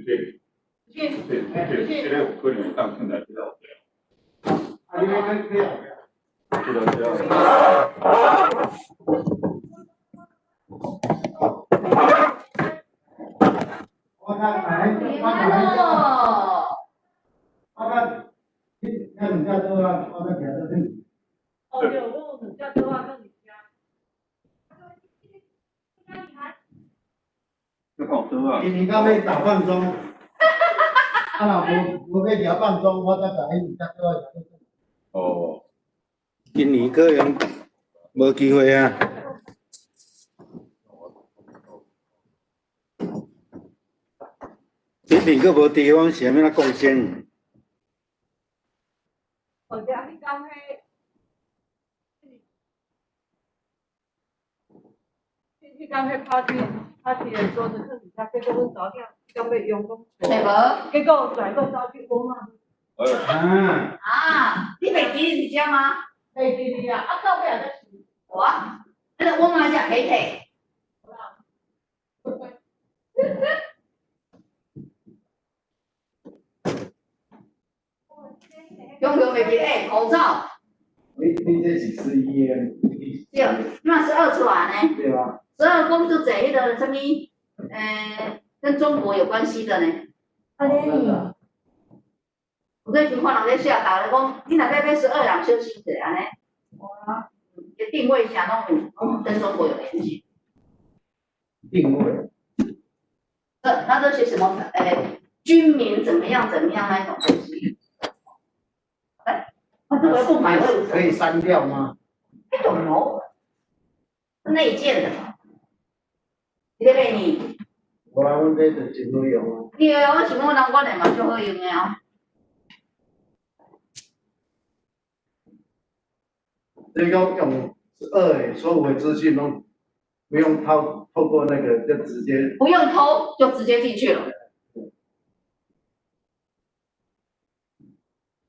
這這這個有可能會當放在這個後壁。啊，你欲去去後壁？這個這個。我看來，我看來，我看，你那兩隻桌仔，我看徛做啥？哦對，我有兩隻桌仔放佇遮。這放桌仔。今年到尾打放鬆，啊若無無欲舉放鬆，我才共彼兩隻桌仔舉做。哦。今年可能無機會啊。這邊閣無地方，是按怎貢獻？哦對，啊，你講彼，你講彼 party 的桌子放佇遮，結果阮查某囝講欲用，講揣無？結果跩閣走去阮媽。啊！啊！你袂記得佇遮嗎？袂記得啊，啊到尾也才想。有啊，那個我媽食黑腿。永遠袂記得，口罩。你這是11的？對，那12出來呢。對啊。 12宮就坐彼個啥物，跟中國有關係的呢。啊你。我最近看人咧寫，逐个講，你若欲買12人小心者按呢。哇。伊定位一下，攏有跟中國有聯繫。定位。他都寫什麼？軍民怎麼樣怎麼樣那一種東西。哎，這個不買會可以刪掉嗎？I don't know，內建的。你咧買呢？無啦，阮這就真好用啊。對啊，我想講，人阮的嘛足好用的哦。這個用12的，所有的資訊攏不用透過那個就直接。不用偷就直接進去了。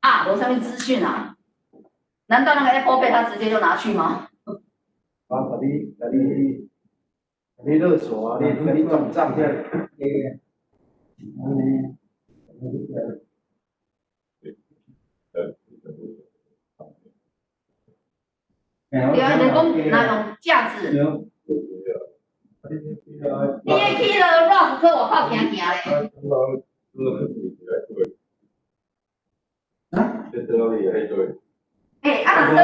啊，無啥物資訊啊？難道那個 Apple Pay 他直接就拿去嗎？啊，共你共你共你勒索啊！你共你轉賬。對。按呢。對啊，人講那種架子。你會去了繞去外口行行咧。啊？欸，啊，那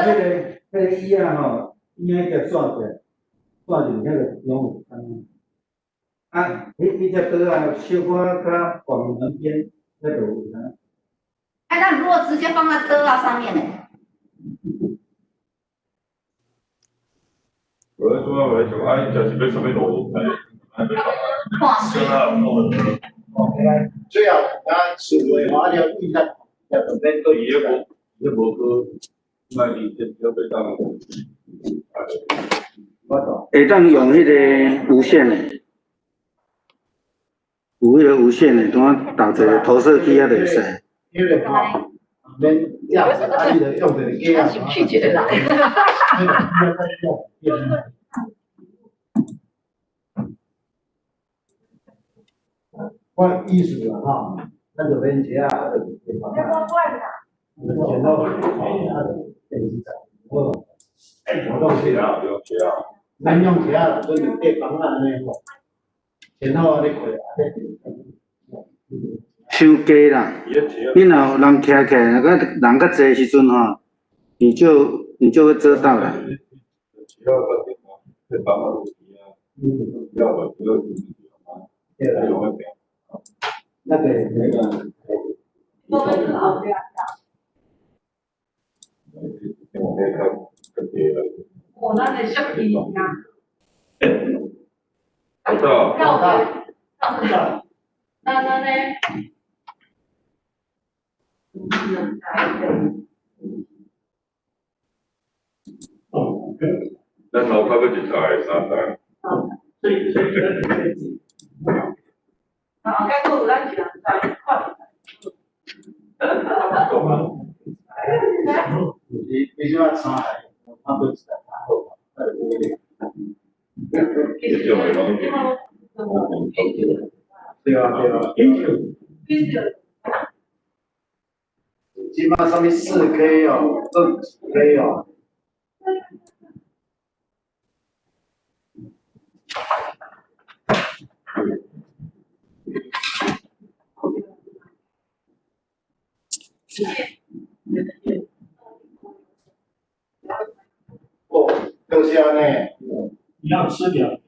个椅仔吼，椅仔夹煞起来，煞入遐个攏有空。啊，彼只桌仔小可較往南邊，遐就有啥。哎，那如果直接放在桌仔上面呢？我咧主要來想，啊，伊就是欲啥物路來？看水。最後，咱數位化了，伊才才就免閣伊迄無，伊迄無閣賣伊這這袂當。會當用彼個無線的，有彼個無線的，當我搭一個投射機仔就會使。因為吼，免架子，啊，你就用一個機仔。是去一個人。我意思啦吼，咱就免遮啊，就电话。然後啊，電視站，我我用車啊，用車啊。咱用車啦，阮就隔房仔按呢吼，前後按呢過，按呢。傷低啦！你若有人徛起來，若個人較濟時陣吼，你就會遮到啦。那個那個。哦，咱的設備啊。口罩。口罩。那那呢？咱樓跤閣一台三台。啊，後蓋閣有咱一人在看。你這擺三台，差不多一台較好，這種的攏。对啊对啊。这摆啥物4K 哦，2K 哦。哦，就是按呢。你要吃点。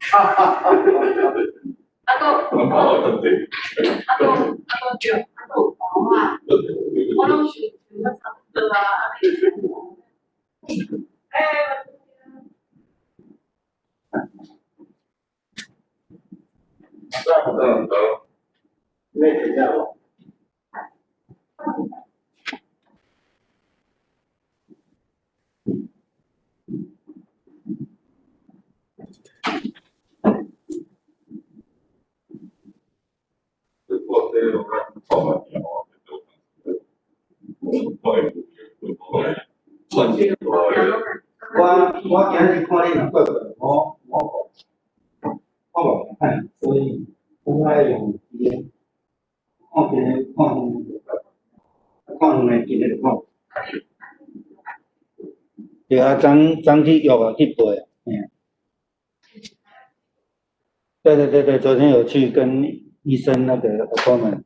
哈哈哈！阿公，阿公，阿公对，阿公有讲啊，我拢想想得差不多啊，哎。咩等下无？我今日看你若怪怪，我无看，所以我爱用伊个，看今日看远就怪怪，看远的近的就看。对啊，昨昨去约啊，去陪啊，嗯。对对对对，昨天有去跟医生那个 appointment。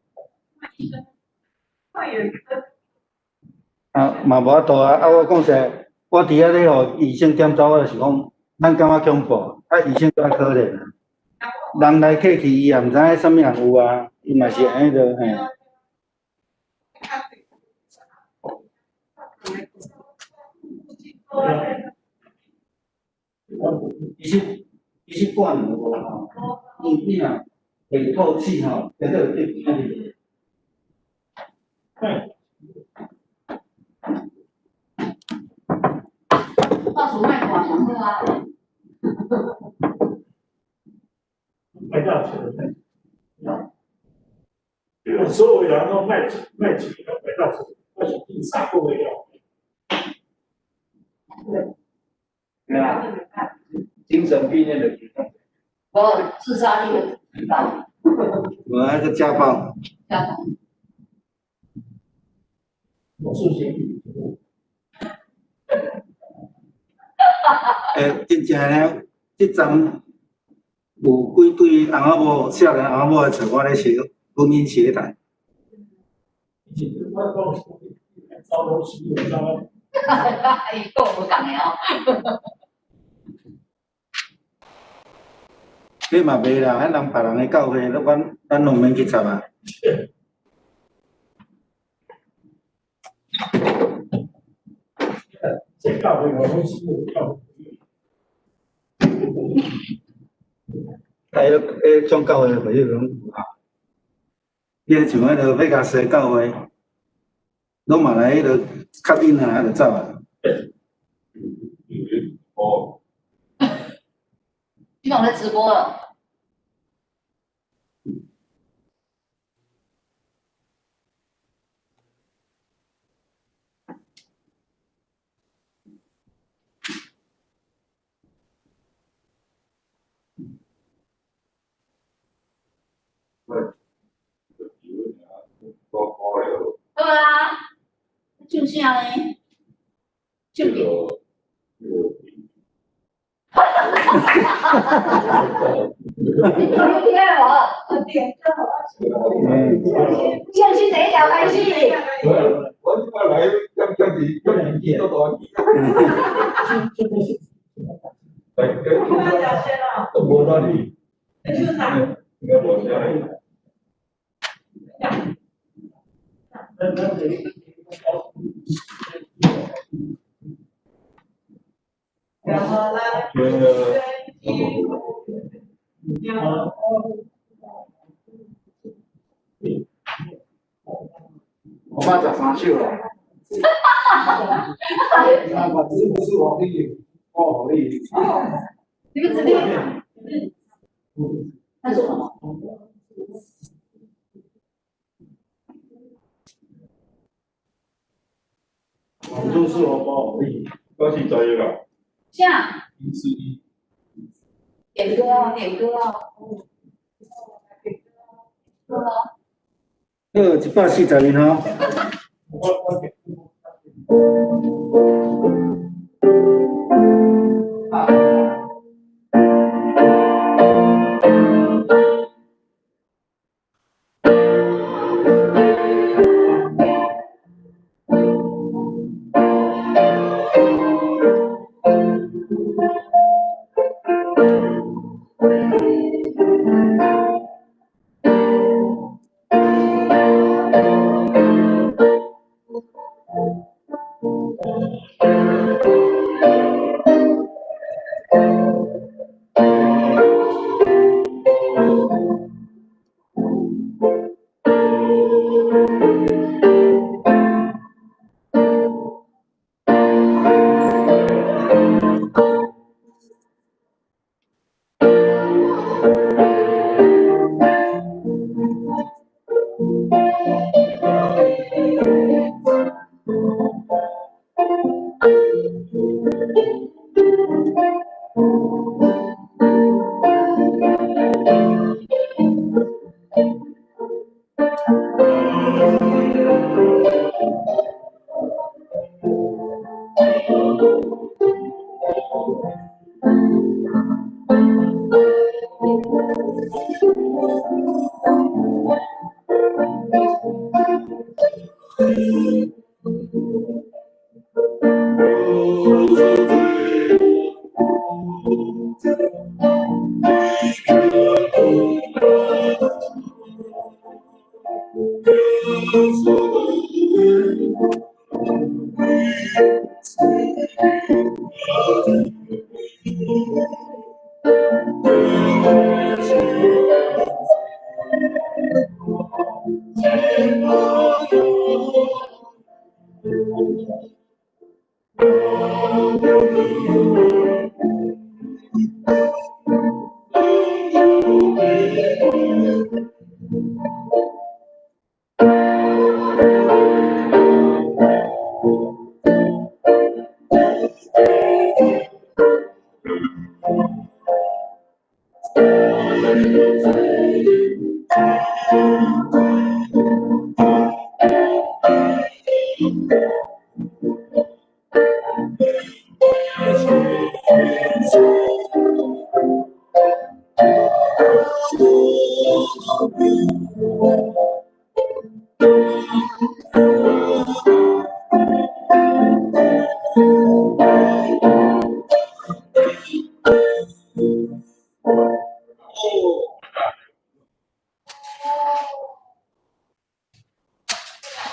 啊，嘛无法度啊！啊，我讲实在，我伫遐咧予医生检查，我就是讲，咱感觉恐怖，啊，医生较可怜啊。人来客去，伊也毋知影啥物人有啊，伊嘛是按呢个嘿。其实挂尿无吼，因你若会吐气吼，绝对会变安尼。到处卖挂上好啊。卖大钱的，所有人拢卖卖钱，卖大钱，我是第三个月了。对啊，精神病院的。无自杀率很高。无那个家暴。家暴。我数学。欸，真正呢，这阵有几对翁仔某，少年翁仔某来找我咧写婚姻协谈。伊讲无共的哦。你嘛袂啦，彼人别人的教会，阮咱拢免去插啊。这教会我拢是有教会。啊，彼种教会会迄种有啊。你像彼个欲共西教会，拢嘛来彼个吸引啊，就走啊。哦。你讲咧直播了。对啊，唱啥呢？唱歌。哈哈哈哈哈！你听无？唱是第一条开始。我这摆来，点点是点年纪都大。都无哪里。应该无啥。我捌食三手咯。是不是我给你？我给你。你们这边。他说什么？网络是我包你，我是专业啦。啥？一四一。点歌啊。點歌啊。好咯。好，142吼。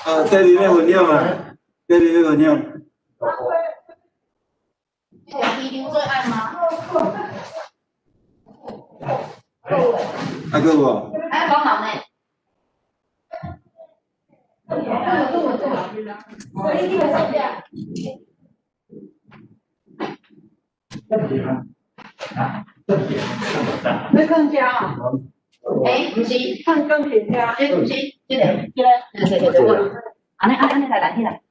啊，這裡要分享啊，這裡要分享。你留最愛嗎？啊，閣有無？還要幫忙呢。你更加啊？欸，毋是，看更甜加。這毋是，這個，這個，對對對對，按呢按呢來來起來。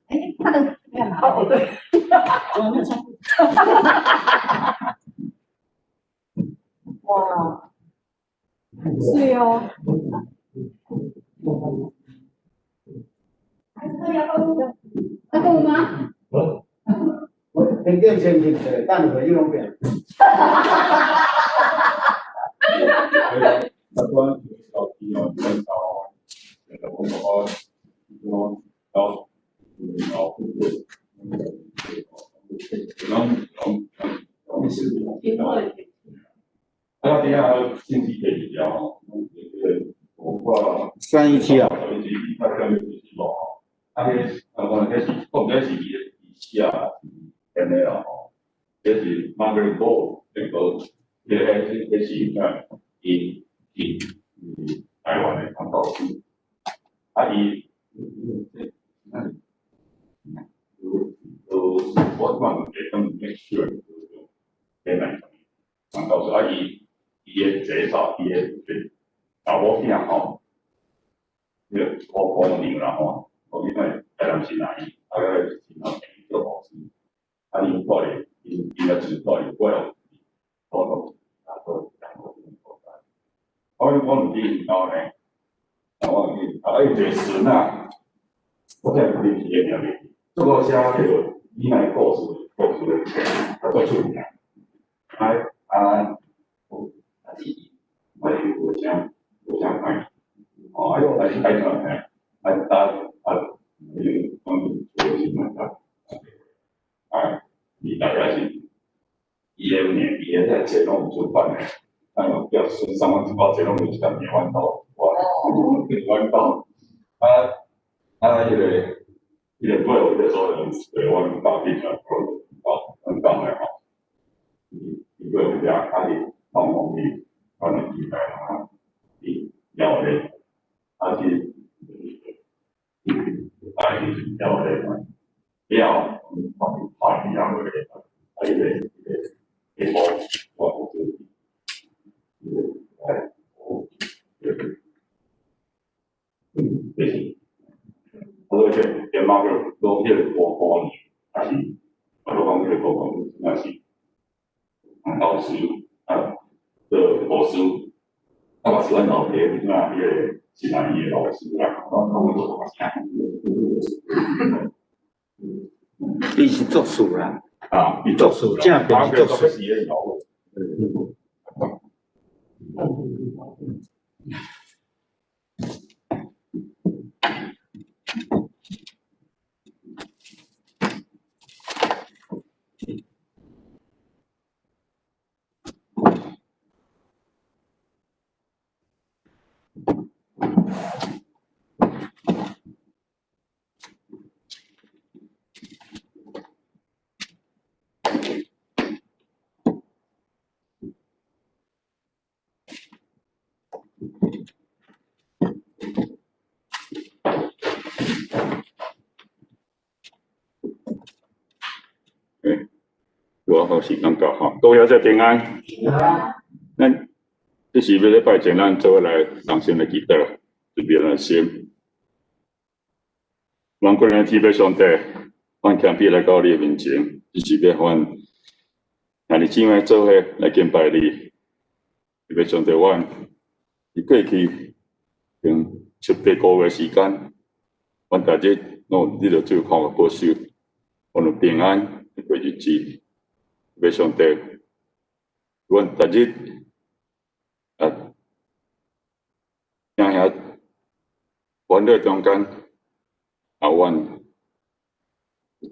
欸，他的幹嘛？哦，對。哇，是哦。還夠嗎？我先見先入者，等下你攏變。317啊。啊，伊住咧，因因也住住咧，我多数啊都所在。我我毋记因兜呢，啊我记，啊伊一个孙仔，我才不认识伊名字，这个写迄个你来故事，故事的啊足出名。啊啊，啊是，我是无啥无啥看，哦，啊，啊是改转来，啊啊啊，伊讲做是嘛啊，啊，伊大概是伊个年，伊个在钱拢有出版的，啊，有叫孙三万一包钱拢有一个名弯刀，哇，弯刀，啊啊，迄个迄个背后迄个所在，对，阮爸比较哦，阮讲的吼，伊伊背后遐啊，伊放风伊，可能期待啊，伊了咧，啊是，啊伊了咧，了，放放了咧，啊伊个伊个伊个我我哎，嗯，就是，我说这电马叫讲迄个高高呢，还是我讲迄个高高，那是老师啊，的老师，啊，嘛是阮老爸那迄个是咱伊的老师啦，我我做啥？伊是作事啦，啊，伊作事，正便是作事。是老我好时间到吼，各位小平安。咱这是欲礼拜前，咱做伙来同心来祈祷，准备咱心。咱个人天父上帝，阮谦卑来到你的面前，只是欲阮兄弟姊妹做伙来敬拜你。天父上帝，阮伫过去用七八个月时间，阮逐日拢有得著主看顾保守，阮有平安过日子。天父上帝，阮逐日啊，行遐烦恼中间，啊，阮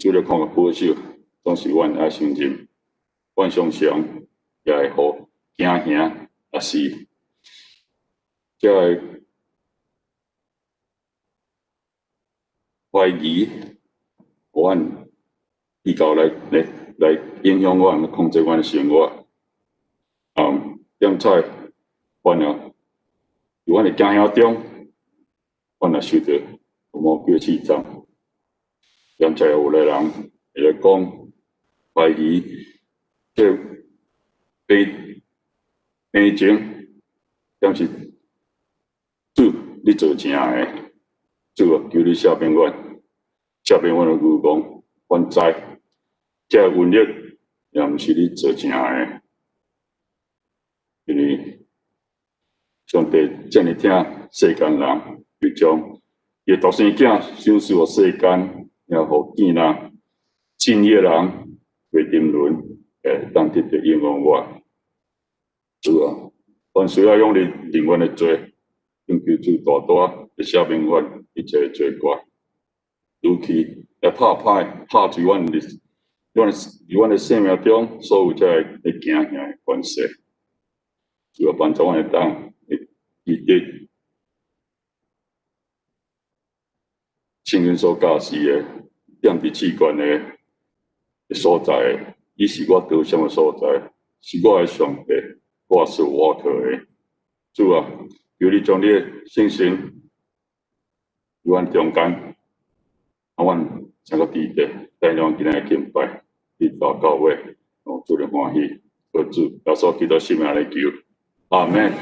主咧看顾保守，总是阮爱承认，阮常常也会予惊吓，抑是这个怀疑，阮比较来来来影响阮，控制阮的生活。点彩，阮啊，伫阮的惊吓中，阮也受著魔鬼试探。点彩有个人会来讲怀疑，这病病情，点是主你造成的，主啊，求你赦免阮，赦免阮的愚妄，阮知这个瘟疫也毋是你造成的，因为上帝遮爾疼世間人，就將伊的獨生囝賞賜予世間，也予見人信伊的人袂沉淪，會當得著永活。主啊，阮需要用你認阮的罪，請求主大大的赦免阮一切的罪過，尤其也拍歹拍除阮的。阮伫阮的生命中，所有這个的驚嚇的關係，主啊，幫助阮會當會記得聖經所教示的，踮佇至懸的所在，伊是我逃生的所在，是我的上帝，我是我靠的。主啊，求你將你的聖神佇阮中間，啊，阮才閣記得帶領今仔日敬拜，你大到尾，哦，主的歡喜，求主耶穌基督聖名來求，阿們。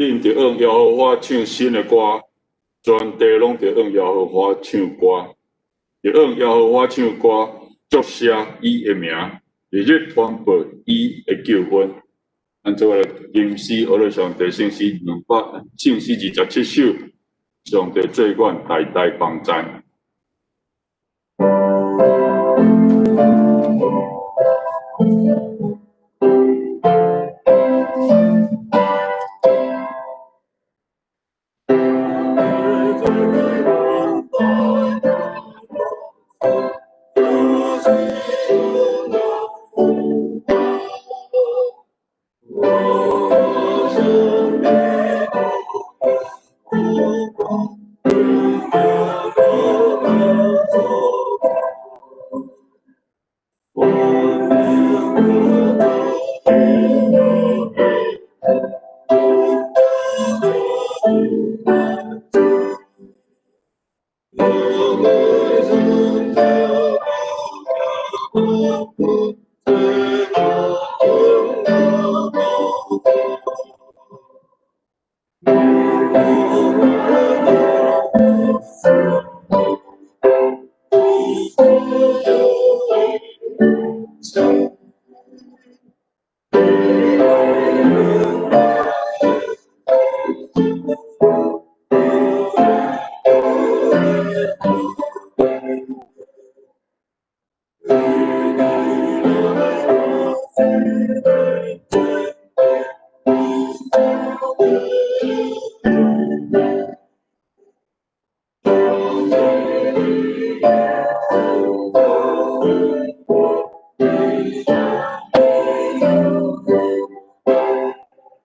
恁著向耶和華唱新的歌，全地攏著向耶和華唱歌，著向耶和華唱歌，祝謝伊的名，日日傳報伊的救恩。咱做伙來吟詩，學咧上帝聖詩兩百聖詩27首，上帝做阮大大幫贊。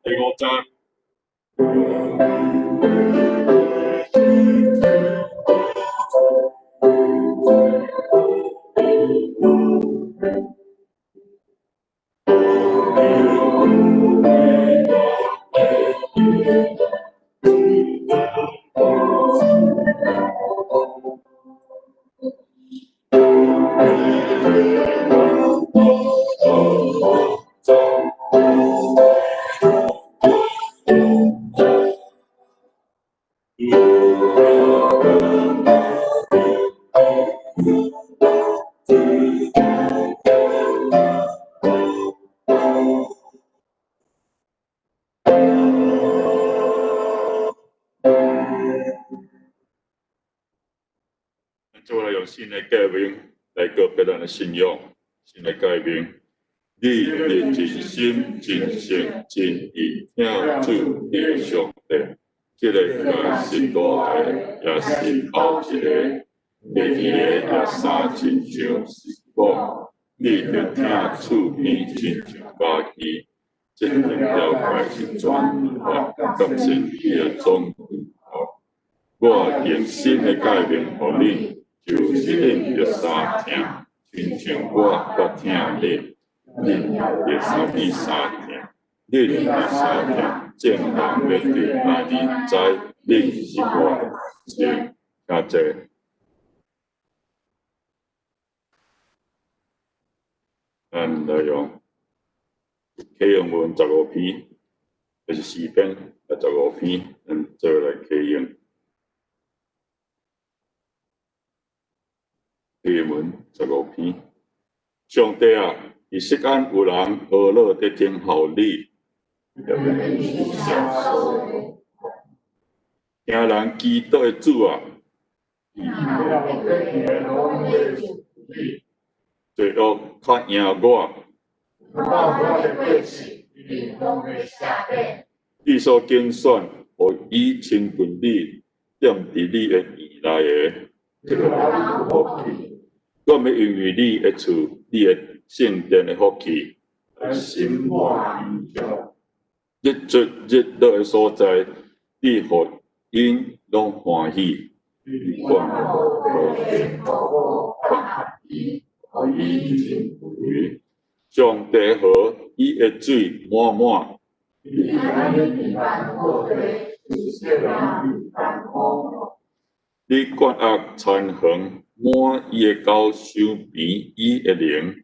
第五節。做來用新的誡命來告別咱的信仰，新的誡命。你得盡心、盡性、盡意疼主你的上帝。這个誡是大个，也是頭一个。第二个也相親像是講，你著疼厝邊親像家己。這兩條誡是全法佮先知的總歸頭。我用新的誡命予恁，就是恁著相疼，親像我較疼恁，恁著相彼相疼。恁若相疼，眾人欲藉按呢知恁是我的學生。聽這。咱來用啟用文十五篇，就是詩篇十五篇，咱做來啟用。啟用文十五篇，上帝啊，佇錫安有人呵咾佇等候你，聽人祈禱的主啊，罪惡較贏我。你所揀選，予伊親近你，踮佇你的院內的，我欲因為你的厝，你的聖殿的福氣，日出日落的所在，你予𪜶攏歡喜。上帝河伊的水滿滿。你灌壓田園，滿伊的溝，傷肥伊的靈。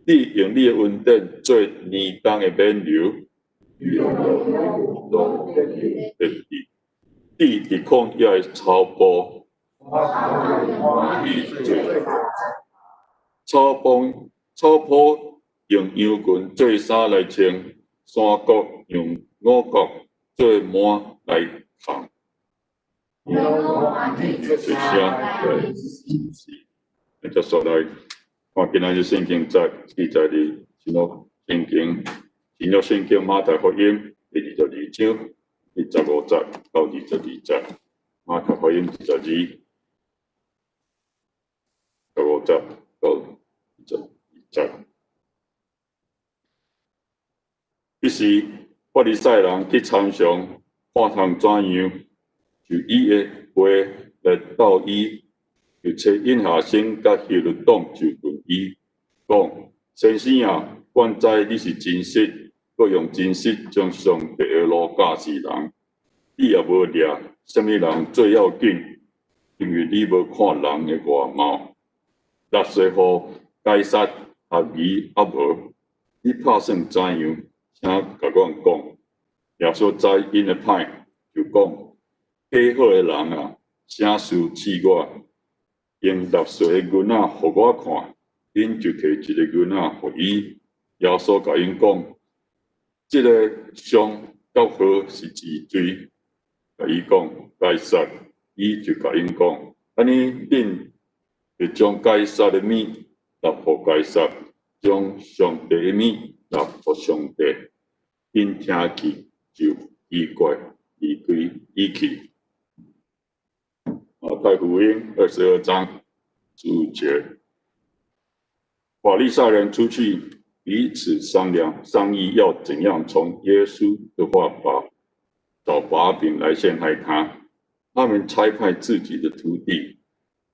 你用你的恩典做年冬的冕旒。你佇曠野的草埔，草埔草埔用羊群做衫來穿，山谷用五穀做幔來囥。出聲來，是，接續來看今仔日聖經節記載佇新約聖經，新約聖經馬太福音第二十二章第十五節到二十二節，馬太福音二十二十五節到二十二節。彼時，法利賽人去參詳，看通怎樣，就伊的話來鬥伊，就差𪜶學生佮希律黨就問伊，講：先生啊，阮知你是真實，閣用真實將上帝的路教示人，你也無掠啥物人做要緊，因為你無看人的外貌。納稅予該撒合宜抑無？你拍算怎樣？請共阮講。耶穌知𪜶的歹，就講：假好的人啊，啥事試我？用納稅的銀仔予我看，𪜶就提一个銀仔予伊。耶穌共𪜶講：這个像佮號是佇誰？共伊講該撒，伊就共𪜶講：按呢，恁就將該撒的物納予該撒，將上帝的物納予上帝。𪜶聽去就奇怪，離開伊去。馬太福音22章15節，法利賽人出去彼此商量，商議要怎樣從耶穌的話把找把柄來陷害他。他們差派自己的徒弟，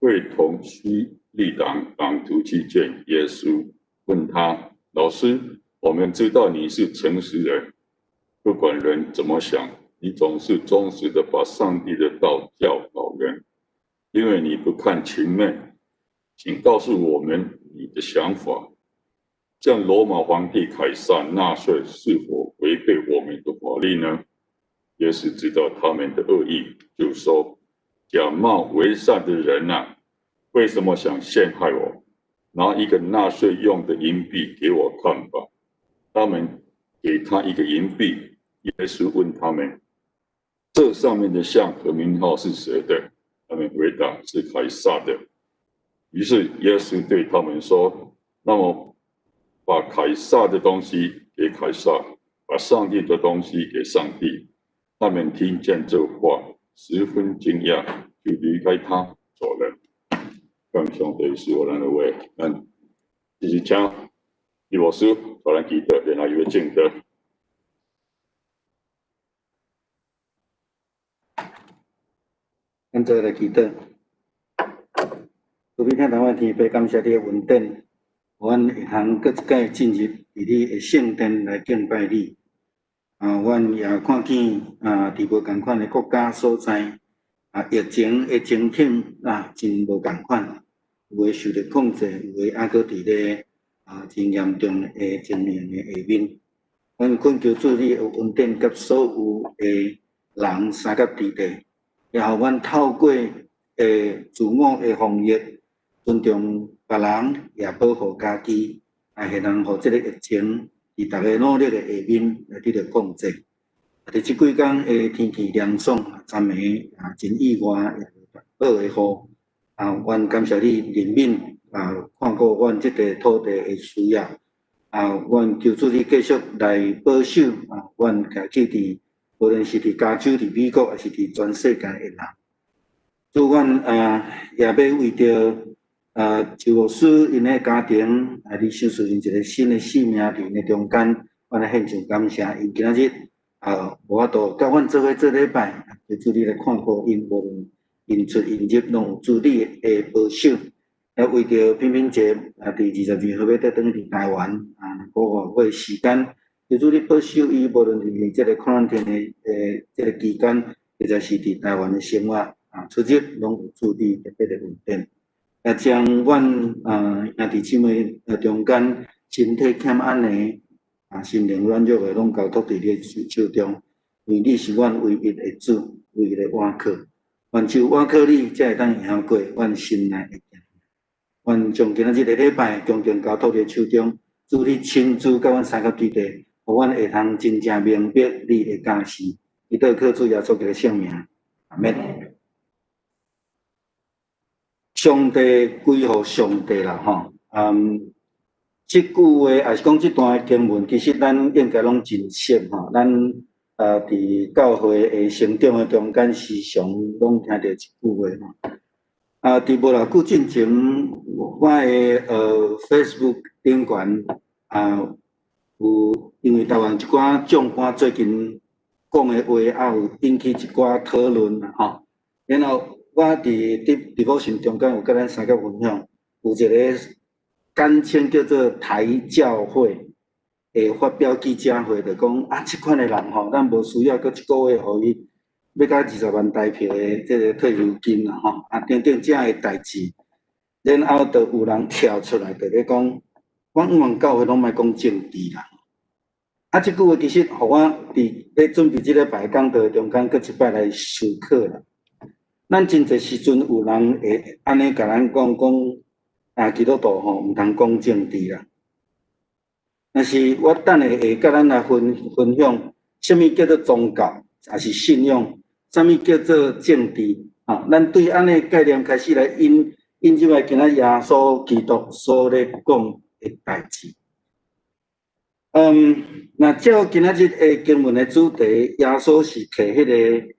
會同希律黨黨徒去見耶穌，問他：老師，我們知道你是誠實人，不管人怎麼想，你總是忠實的把上帝的道教導人，因為你不看情面，請告訴我們你的想法。向羅馬皇帝凱撒納稅是否違背我們的法律呢？耶穌知道他們的惡意，就說：假冒為善的人啊，為什麼想陷害我？拿一個納稅用的銀幣給我看吧。他們給他一個銀幣。耶穌問他們：這上面的像和名號是誰的？”他們回答：“是凱撒的。”於是耶穌對他們說：“那麼，把凱撒的東西給凱撒，把上帝的東西給上帝。”他們聽見這話，十分驚訝，就離開他走了。感謝上帝賜予咱的話，咱就是請李牧師帶咱祈禱，然後伊會證道。咱做伙來祈禱。慈悲疼愛阮天父，感謝你的恩典，予阮會通閣一擺進入佇你的聖殿來敬拜你。啊，阮也看見啊，佇無仝款的國家所在，啊，疫情的情形啊，真無仝款，有的受著控制，有的猶閣佇咧啊，真嚴重的情形的下面。阮懇求主你的恩典，佮所有的人相佮佇地，也予阮透過自我的防疫，尊重別人，也保護家己，也會通予這個疫情佇逐个努力的下面來得著控制。佇這幾工的天氣涼爽，昨暝啊真意外，也落好的雨。啊，阮感謝你憐憫啊，看顧阮這塊土地的需要。啊，阮求主你繼續來保守啊，阮家己佇無論是佇加州、佇美國，抑是佇全世界的人。主，阮啊也欲為著啊周牧師𪜶的家庭，啊，你賞賜𪜶一个新的生命佇𪜶的中間，阮來獻上感謝。𪜶今仔日啊無法度佮阮做伙做禮拜，求主你來看顧𪜶，無論𪜶出𪜶入，攏有主你的保守。啊，為著品品姐啊，佇22號欲綴轉去佇台灣啊，五月時間，求主你保守伊，無論佇這个 quarantine 的這个期間，或者是佇台灣的生活啊，出入攏有主你特別的恩典。也將阮啊兄弟姊妹中間身體欠安的啊，心靈軟弱的，攏交託佇你的手中，因為你是阮唯一的主，唯一的倚靠。願只有倚靠你，才會當贏過阮心內的驚。阮將今仔日的禮拜，恭敬交託佇手中，主你親自佮阮相佮佇地，予阮會通真正明白你的教示。祈禱靠主耶穌基督聖名，阿們。上帝歸予上帝啦，吼。嗯，這句話，抑是講這段經文，其實咱應該攏真熟吼。咱佇教會的成長的中間，時常攏聽著這句話吼。啊，佇無偌久進前，我的Facebook 頂懸啊，有因為台灣一寡將官最近講的話，啊有引起一寡討論啦吼。然後我佇 devotion 中間有佮咱相佮分享，有一个簡稱叫做台教會的發表記者會，就講啊，這款的人吼，咱無需要閣一个月予伊欲甲20萬台票的這个退休金啦吼，啊等等這的代誌，然後就有人跳出來，就咧講，阮五萬教會攏莫講政治啦。啊，這句話其實予我佇咧準備這禮拜講道中間，閣一擺來思考啦。咱真濟時陣有人會按呢共咱講講，啊，基督徒吼毋通講政治啦。但是我等下會佮咱來分享，啥物叫做宗教，抑是信仰，啥物叫做政治？啊，咱對按呢概念開始來引入來，今仔耶穌基督所咧講的代誌。嗯，若照今仔日的經文的主題，耶穌是摕彼个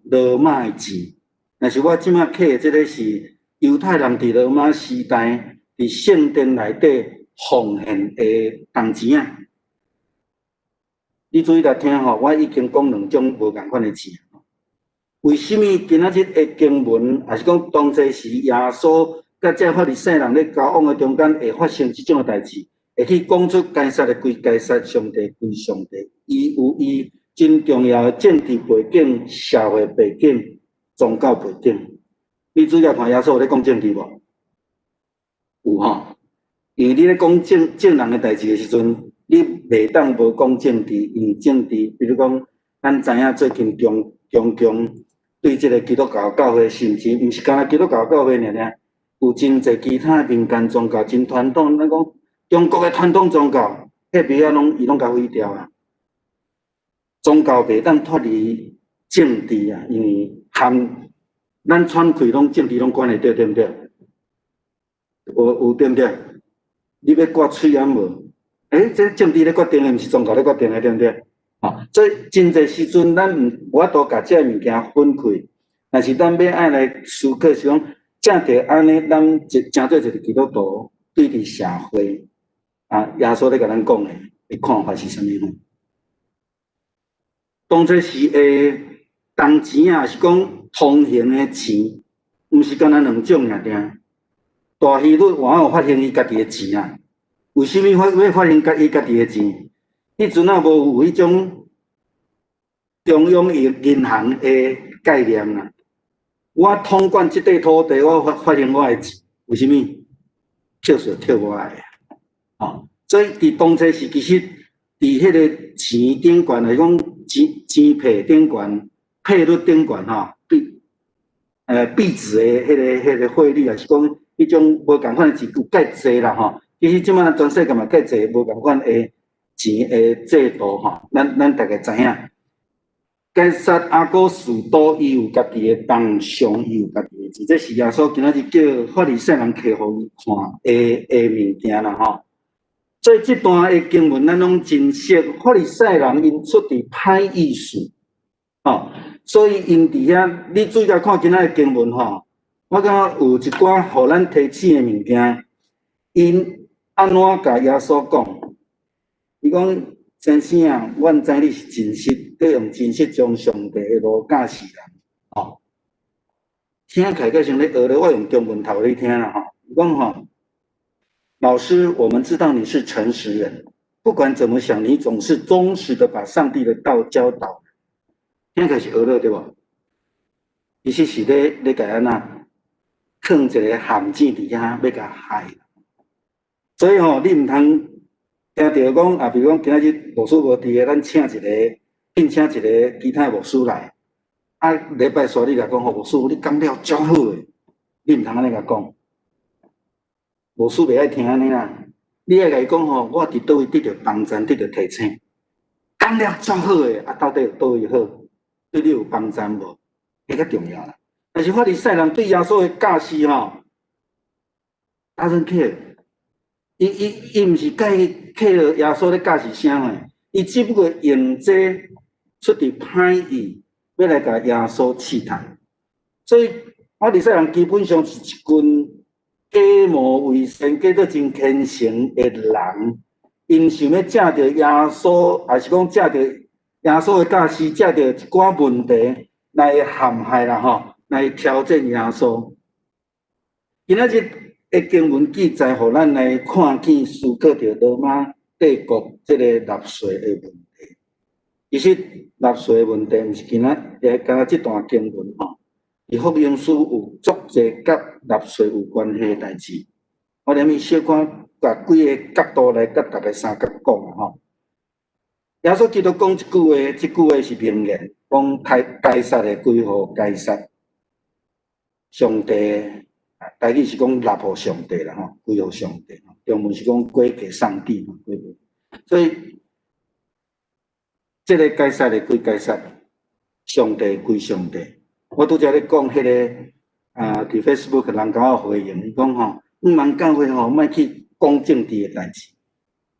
羅馬的錢，但是我這擺摕的這个是猶太人佇羅馬時代佇聖殿內底奉獻的銅錢仔。你注意來聽吼，我已經講兩種無仝款的錢。為啥物今仔日的經文，抑是講當初時耶穌佮這法利賽人咧交往的中間會發生這種的代誌，會去講出該撒的歸該撒，上帝歸上帝，伊有伊真重要的政治背景、社會背景、宗教背景。你注意來看，耶穌有咧講政治無？有吼，因為你咧講眾人的代誌的時陣，你袂當無講政治，因為政治，比如講，咱知影最近中共對這个基督教教會，甚至毋是干焦基督教教會爾爾，有真濟其他民間宗教真傳統，咱講中國的傳統宗教，彼邊仔攏伊攏共毀掉啊。宗教袂當脫離政治啊，因為含咱喘氣攏政治攏關會著，對毋對？有有對毋對？你欲割喙罨無？這政治咧決定的，毋是宗教咧決定的，對毋對？吼，所以真濟時陣，咱毋無法度共這个物件分開。但是咱欲愛來思考是講，藉著按呢，咱一成做一個基督徒，對佇社會啊，耶穌咧共咱講的看法是啥物吼？當初時的銅錢啊，是講通行的錢，毋是干焦兩種爾爾。大希律王有發現伊家己的錢啊？為啥物發欲發現伊家己的錢？彼陣仔無有彼種中央銀行的概念啦。我統管這塊土地，我發現我的錢，為啥物？扣稅扣我的，吼！所以佇當初時，其實佇彼個錢頂懸，來講錢錢幣頂懸、匯率頂懸吼，幣值的彼個匯率，也是講彼種無仝款的錢有蓋濟啦吼。其實這擺全世界嘛蓋濟無仝款的錢的制度吼，咱大家知影。該撒亞古士都伊有家己的銅像，伊有家己的錢，這是耶穌今仔日叫法利賽人提予伊看的物件啦吼。所以這段的經文咱攏真熟，法利賽人𪜶出佇歹意思，吼，所以𪜶佇遐，你注意共看今仔的經文吼，我感覺有一寡予咱提醒的物件，𪜶按怎共耶穌講？伊講：先生啊，阮知你是真實，你用真實將上帝的路教示人，吼。聽起來閣像咧學咧，我用中文讀予你聽啦，吼。伊講吼，老師，我們知道你是誠實人，不管怎麼想，你總是忠實的把上帝的道教導。聽起來是學咧對無？其實是咧共按怎囥一個陷阱佇遐，欲共害。所以吼，你毋通聽著講啊，比如講今仔日牧師無佇个，咱請一個，聘請一個其他牧師來。啊，禮拜煞你來講吼，牧師你講了足好的，你毋通按呢共講。牧師袂愛聽按呢啦，你愛共伊講吼，我佇佗位得著幫贊，得著提醒，講了足好的，啊，到底有佗位好？對你有幫贊無？彼較重要啦。但是法利賽人對耶穌的教示吼，doesn't care。伊毋是介意 care 耶穌咧教示啥物，伊只不過用這出佇歹意，欲來共耶穌試探。所以法利賽人基本上是一群假冒偽善、假做真虔誠的人，𪜶想欲藉著耶穌，抑是講藉著耶穌的教示，藉著一寡問題來陷害啦吼，來挑戰耶穌。今仔日的經文記載，予咱來看見思考著羅馬帝國這个納稅的問題。其實納稅的問題，毋是今仔日干焦這段經文吼，佇福音書有足濟佮納稅有關係的代誌。我連小可共幾个角度來佮大家相佮講吼。耶穌基督講這句話，這句話是名言，講該撒的歸予該撒，上帝。台語是講納予上帝啦吼，歸予上帝。中文是講歸給上帝，歸給。所以，這个該撒的歸該撒，上帝歸上帝。我拄才咧講彼个啊，佇 Facebook 人共我回應，伊講吼，毋通教會吼，莫去講政治的代誌，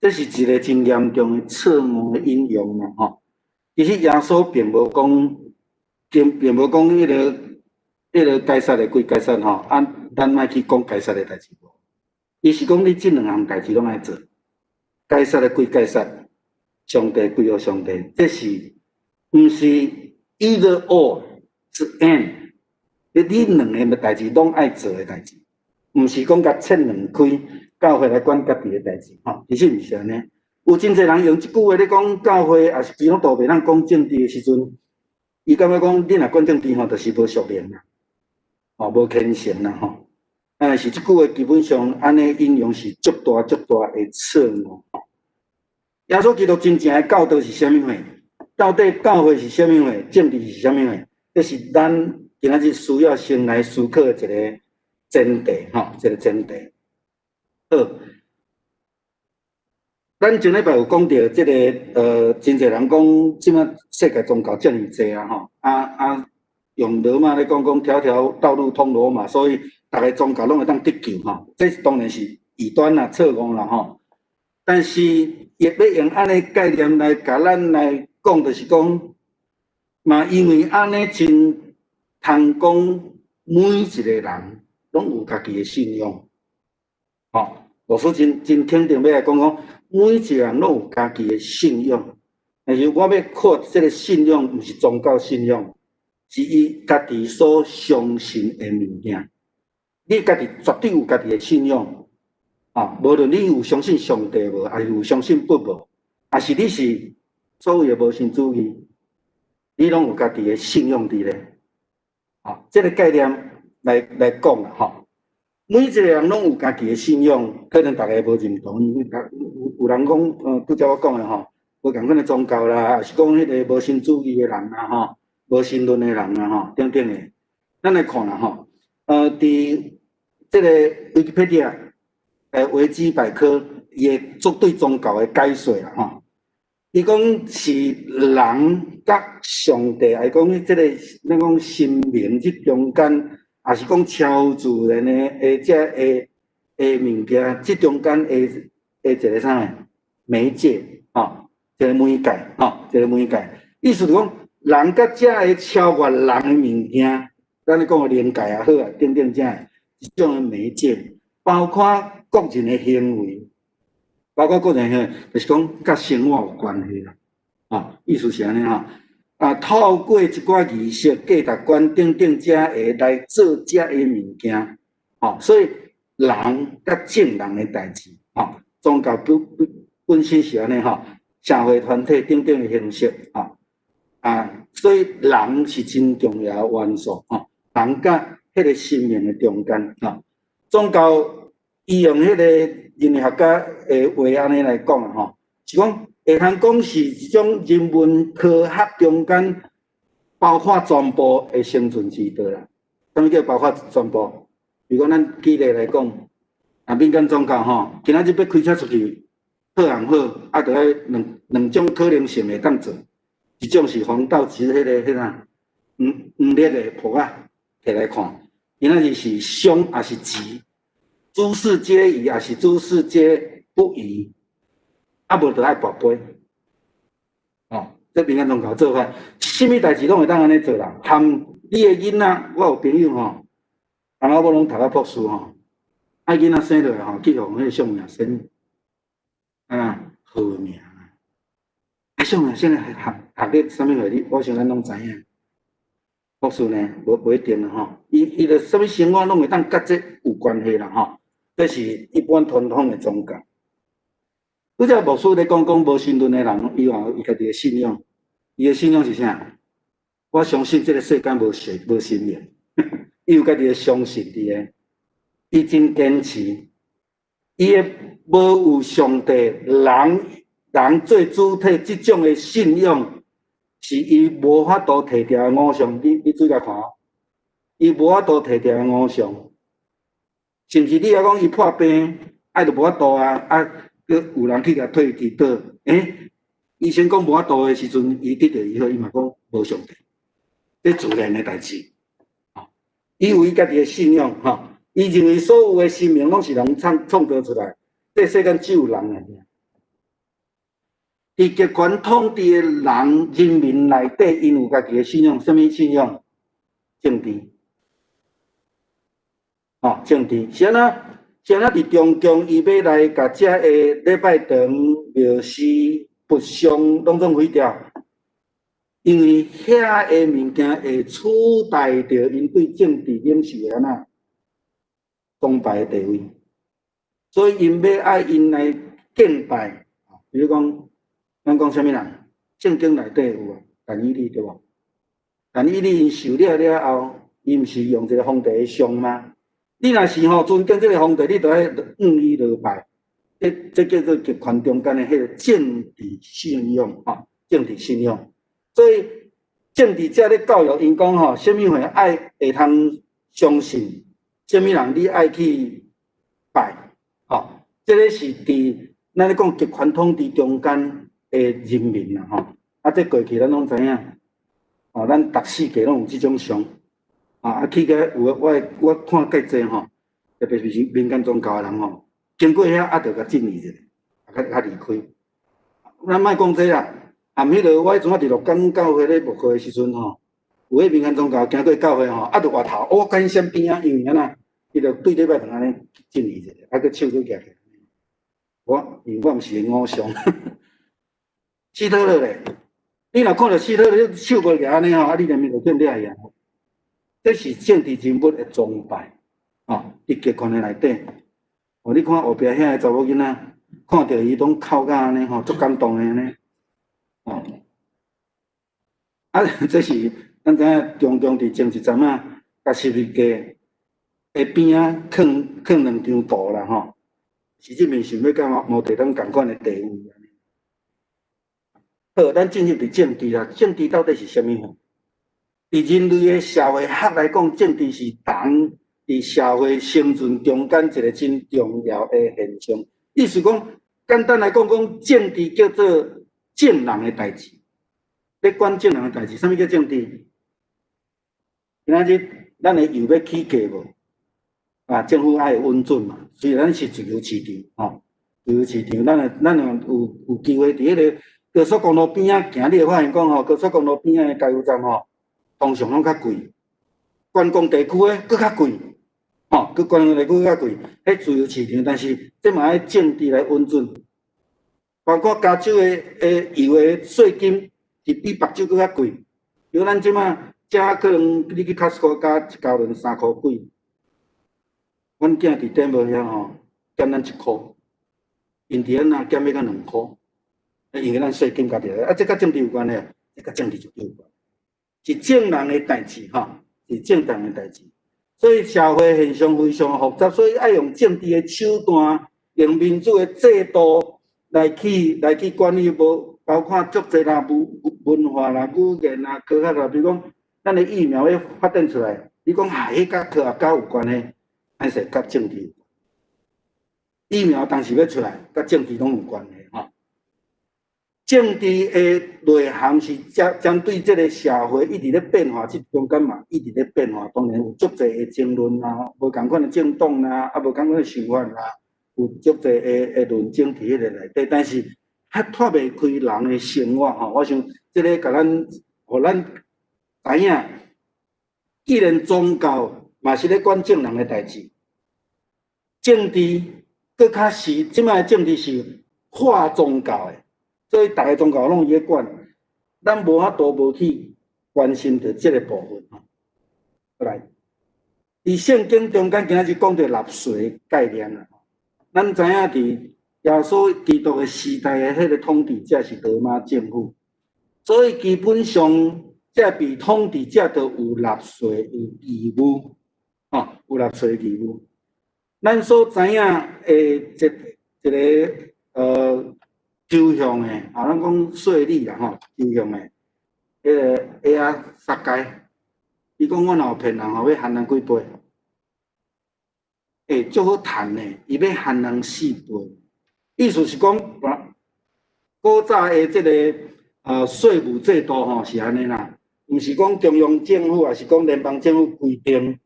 這是一个真嚴重的錯誤的引用啦吼。其實耶穌並無講，並無講彼个該撒的歸該撒吼，啊，咱莫去講該撒的代誌無。伊是講你這兩項代誌攏愛做，該撒的歸該撒，上帝歸予上帝，這是毋是 either or，是 and。你兩个代誌攏愛做的代誌，毋是講共切兩開，教會來管家己的代誌吼。其實毋是按呢。有真濟人用這句話咧講教會，抑是基督徒袂當講政治的時陣，伊感覺講你若管政治吼，就是無屬靈啦，吼無虔誠啦吼。但是這句話基本上按呢引用是足大足大的錯誤。耶穌基督真正的教導是啥物貨？到底教會是啥物貨？政治是啥物貨？這是咱今仔日需要先來思考的一个前提，吼，一个前提。好，咱前禮拜有講著這个，真濟人講，這馬世界宗教遮爾濟啊，吼，啊，用羅馬咧講講，條條道路通羅馬，所以逐个宗教攏會當得救吼，這當然是異端啦、錯誤啦，吼。但是亦欲用按呢概念來共咱來講，就是講，嘛因為按呢真通講，每一个人攏有家己的信仰，吼。老師真真肯定欲來講講，每一个人攏有家己的信仰，但是我欲擴這个信仰，毋是宗教信仰，是伊家己所相信的物件。你家己絕對有家己的信仰，啊，無論你有相信上帝無，抑是有相信佛無，抑是你是所謂的無神主義，你攏有家己的信仰佇咧。啊，這个概念來講啦，吼。每一个人攏有家己的信仰，可能逐家無認同。因為有人講，拄才我講的吼，無仝款的宗教啦，抑是講彼个無神主義的人啊，吼，無神論的人啊，吼，等等的。咱來看啦，吼，佇這个 Wikipedia，維基百科，伊會做對宗教的解說啦，吼。伊講是人佮上帝，抑講這个咱講神明這中間。抑是講超自然的這的物件，這中間的一个啥个媒介，吼，一个媒介，吼，一个媒介。意思就講，人佮這个超越人的物件，咱咧講的靈界也好啊，等等這一種的媒介，包括個人的行為，包括個人行為，就是講佮生活有關係啦，吼，意思是按呢吼。啊，透過一寡儀式、價值觀等等，遮會來做遮个物件，吼，所以人佮眾人的代誌，吼，宗教本身是按呢吼，社會團體等等的形式，吼，啊，所以人是真重要的元素，吼，人佮彼个神明的中間，吼，宗教伊用彼个人類學家的話按呢來講吼，是講會通講是一種人文科學中間包括全部的生存之道啦。啥物叫包括全部？比如講咱舉例來講，啊，民間宗教吼，今仔日欲開車出去，好毋好？啊，著愛兩種可能性會當做，一種是黃道吉日彼个彼啥黃黃曆的卜仔摕來看，今仔日是凶抑是吉？諸事皆宜，抑是諸事皆不宜？啊，無就愛跋杯，哦，這民間宗教做法，啥物代誌攏會當按呢做啦。含你的囡仔，我有朋友吼，翁仔某攏讀到博士吼，啊，囡仔生落來吼，去予彼个相命先，啊，號名啊，啊，相命先學學咧啥物貨？你我想咱攏知影。博士呢，無一定啦吼，伊著啥物生活攏會當佮這有關係啦吼，這是一般傳統的宗教。拄才牧師咧講講無神論的人，伊嘛有伊家己的信仰，伊的信仰是啥？我相信這个世間無神無神明，伊有家己的相信佇咧，伊真堅持，伊的無有上帝，人人做主體這種的信仰，是伊無法度提掉的偶像。你注意來看哦，伊無法度提掉的偶像，是毋是？你抑講伊破病，啊就無法度啊啊！閣有人去共替祈禱，醫生講無法度的時陣，伊得著醫好，伊嘛講無上帝，這自然的代誌。伊有伊家己的信仰，吼，伊認為所有的神明攏是人創造出來，這世間只有人爾。佇極權統治的人民內底，𪜶有家己的信仰，啥物信仰？政治，吼，政治是按怎？是按怎佇中共，伊欲來共遮个禮拜堂、廟寺、佛像攏總毀掉，因為遐个物件會取代著𪜶對政治領袖的按怎崇拜的地位，所以𪜶欲愛𪜶來敬拜，比如講，咱講啥物人？聖經內底有啊，但以理對無？但以理𪜶受了了後，伊毋是用一个皇帝的像嗎？你若是吼尊敬這个皇帝，你就愛向伊落拜，這叫做極權中間的彼个政治信仰吼，政治信仰。所以政治者咧教育𪜶講吼，啥物貨愛會通相信，啥物人你愛去拜，吼，這个是佇咱咧講極權統治中間的人民啦吼，啊，這過去咱攏知影，哦，咱逐四界攏有這種相，啊，去個有我我看較濟吼，特別是民間宗教的人吼，經過遐啊，就共浸一下，較較離開。咱莫講這啦，含彼個我彼陣仔佇鹿港教會咧牧會的時陣吼，有彼民間宗教經過教會吼，啊，就回頭，我趕緊閃邊仔，因為按怎，伊就對禮拜就按呢浸一下，啊，閣手閣舉起來。我因為我毋是偶像，希特勒咧，你若看著希特勒手無舉按呢吼，啊，你連面就變掠去啊！這是政治人物的崇拜，吼，佇極權的內底，哦，你看後壁遐个查某囡仔，看著伊攏哭甲按呢吼，足感動的按呢，哦，啊，這是咱知影中共佇前一陣仔，共十字架的邊仔囥囥兩張圖啦，吼。習近平想欲佮毛澤東仝款的地位。好，咱進入佇政治啦。政治到底是啥物吼？佇人類的社會學來講，政治是人佇社會生存中間一個真重要的現象。意思講，簡單來講，講政治叫做眾人的代誌。咧管眾人的代誌，啥物叫政治？今仔日咱的油欲起價無？啊，政府愛允准嘛。雖然咱是自由市場，吼，自由市場，咱若有機會佇彼个高速公路邊仔行，你會發現講吼，高速公路邊仔的加油站吼，通常攏較貴，觀光地區的閣較貴，吼，閣觀光地區較貴。彼自由市場，但是這嘛愛政治來允准，包括加州的油的稅金是比別州閣較貴。比如咱這馬遮可能你去 Costco 加一加侖三箍幾。阮囝佇頂無遐吼，減咱一箍，𪜶佇遐若減欲到兩箍，因為咱稅金加佇啊，這佮政治有關係，這佮政治絕對有關，是眾人的代誌吼，是眾人的代誌。所以社會現象非常複雜，所以愛用政治的手段，用民主的制度來去管理，無包括足濟啦文化啦、語言啦、科學啦，比如講，咱的疫苗欲發展出來，你講啊，彼佮科學家有關係？還是佮政治？疫苗當時欲出來，佮政治攏有關係吼。政治的內涵是針對這个社會一直咧變化，這中間嘛一直咧變化，當然有足濟的爭論啦，無仝款的政黨啦，啊無仝款的想法啦，有足濟的論爭佇彼个內底，但是較脫袂開人的生活吼。我想這个共咱，予咱知影，既然宗教嘛是咧管眾人的代誌。政治閣較是，這擺的政治是跨宗教的，所以逐个宗教攏伊咧管，咱無法度無去關心著這个部分吼。來，佇聖經中間今仔日講著納稅概念啦。咱知影佇耶穌基督的時代的彼个統治者是羅馬政府，所以基本上這被統治者都有納稅的義務，吼，有納稅義務。咱所知影的一個抽象的，啊，咱講稅率啦吼，抽象的，彼个鞋仔撒該，伊講我若有騙人吼，欲還人幾倍？欸，足好趁的，伊欲還人四倍。意思是講，古早的這个稅務制度吼是按呢啦，毋是講中央政府，抑是講聯邦政府規定。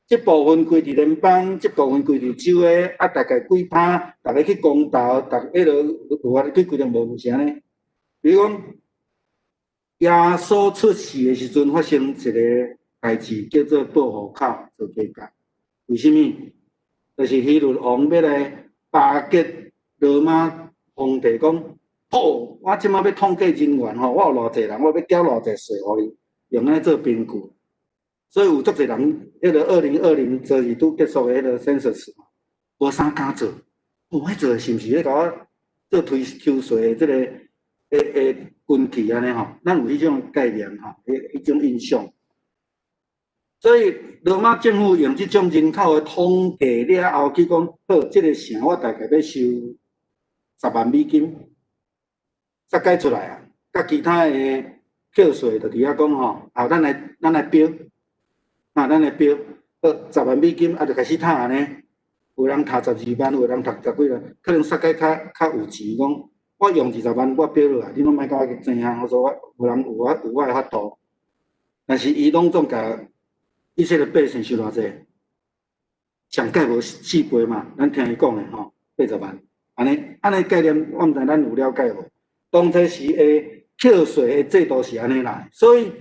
這部分歸佇聯邦，這部分歸佇州的，啊，大概幾趴，逐家去公投，逐彼落有法去規定無，毋是按呢。比如講，耶穌出世的時陣發生一个代誌，叫做報戶口做計較。為啥物？就是希律王欲來巴結羅馬皇帝，講：好，我這馬欲統計人員吼，我有偌濟人，我欲繳偌濟稅予你，用按呢做憑據。所以有足濟人，彼个2020昨日拄結束的彼个 census 嘛，無啥敢做。哦，彼做是毋是咧共我做推抽稅的這个根據按呢吼？咱有彼種概念吼，彼種印象。所以羅馬政府用這種人口的統計了後，去講好，這个城我大概欲收10萬美金，才計出來啊。佮其他的課稅就佇遐講吼，啊，咱來標。啊，咱來標，好，十萬美金，啊，就開始趁按呢。有人讀12萬，有人讀十幾萬，可能撒該較較有錢，講我用二十萬我標落來，你攏莫共我去爭啊！我說我有人有我有我的法度，但是伊攏總共以色列百姓收偌濟？上蓋無四倍嘛，咱聽伊講的吼，80萬，按呢按呢概念，我毋知咱有了解無？當初時的扣稅的制度是按呢來，所以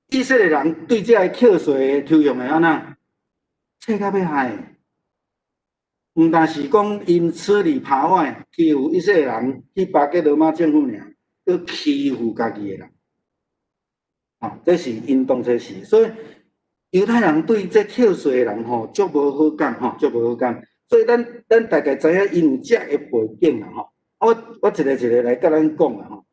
以色列人對這个扣稅的抽象會按怎？切甲欲害。毋但是講𪜶吃裡扒外欺負以色列人，去巴結羅馬政府爾，閣欺負家己的人。啊，這是𪜶當初時，所以猶太人對這扣稅的人吼，足無好感吼，足無好感。所以咱咱大概知影𪜶有這个背景啦吼。我我一个一个來共咱講啦吼。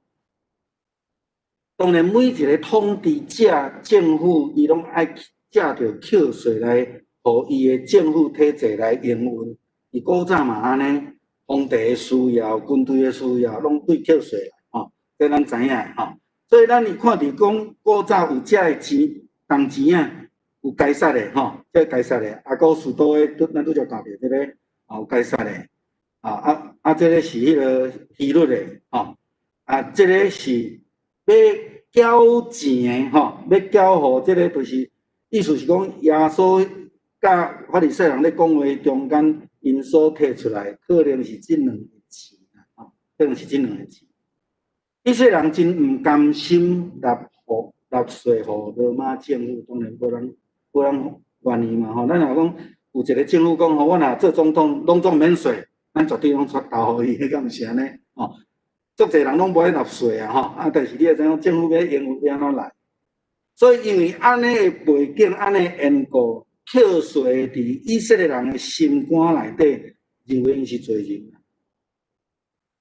當然，每一个統治者、政府，伊攏愛藉著扣稅來，予伊的政府體制來營運。佇古早嘛按呢，皇帝的需要、軍隊的需要，攏對扣稅來吼，這咱知影吼。所以咱會看著講古早有這个錢，銅錢仔，有該撒的吼，這該撒的，亞古斯都的，咱拄才看著這个，有該撒的，啊啊啊，這个是彼个希律的，吼，啊，這个是欲繳錢的吼，欲繳予這个就是意思是講耶穌佮法利賽人咧講話中間，𪜶所提出來，可能是這兩個錢啦，吼，可能是這兩個錢。以色列人真毋甘心納予納稅予羅馬政府，當然無人無人願意嘛，吼。咱若講有一個政府講吼，我若做總統，攏總免稅，咱絕對攏出投予伊，彼敢毋是按呢？吼，足濟人攏無愛納稅啊，吼。啊，但是你會知影政府欲營運欲按怎來？所以因為按呢的背景，按呢緣故，扣稅佇以色列人的心肝內底，認為𪜶是罪人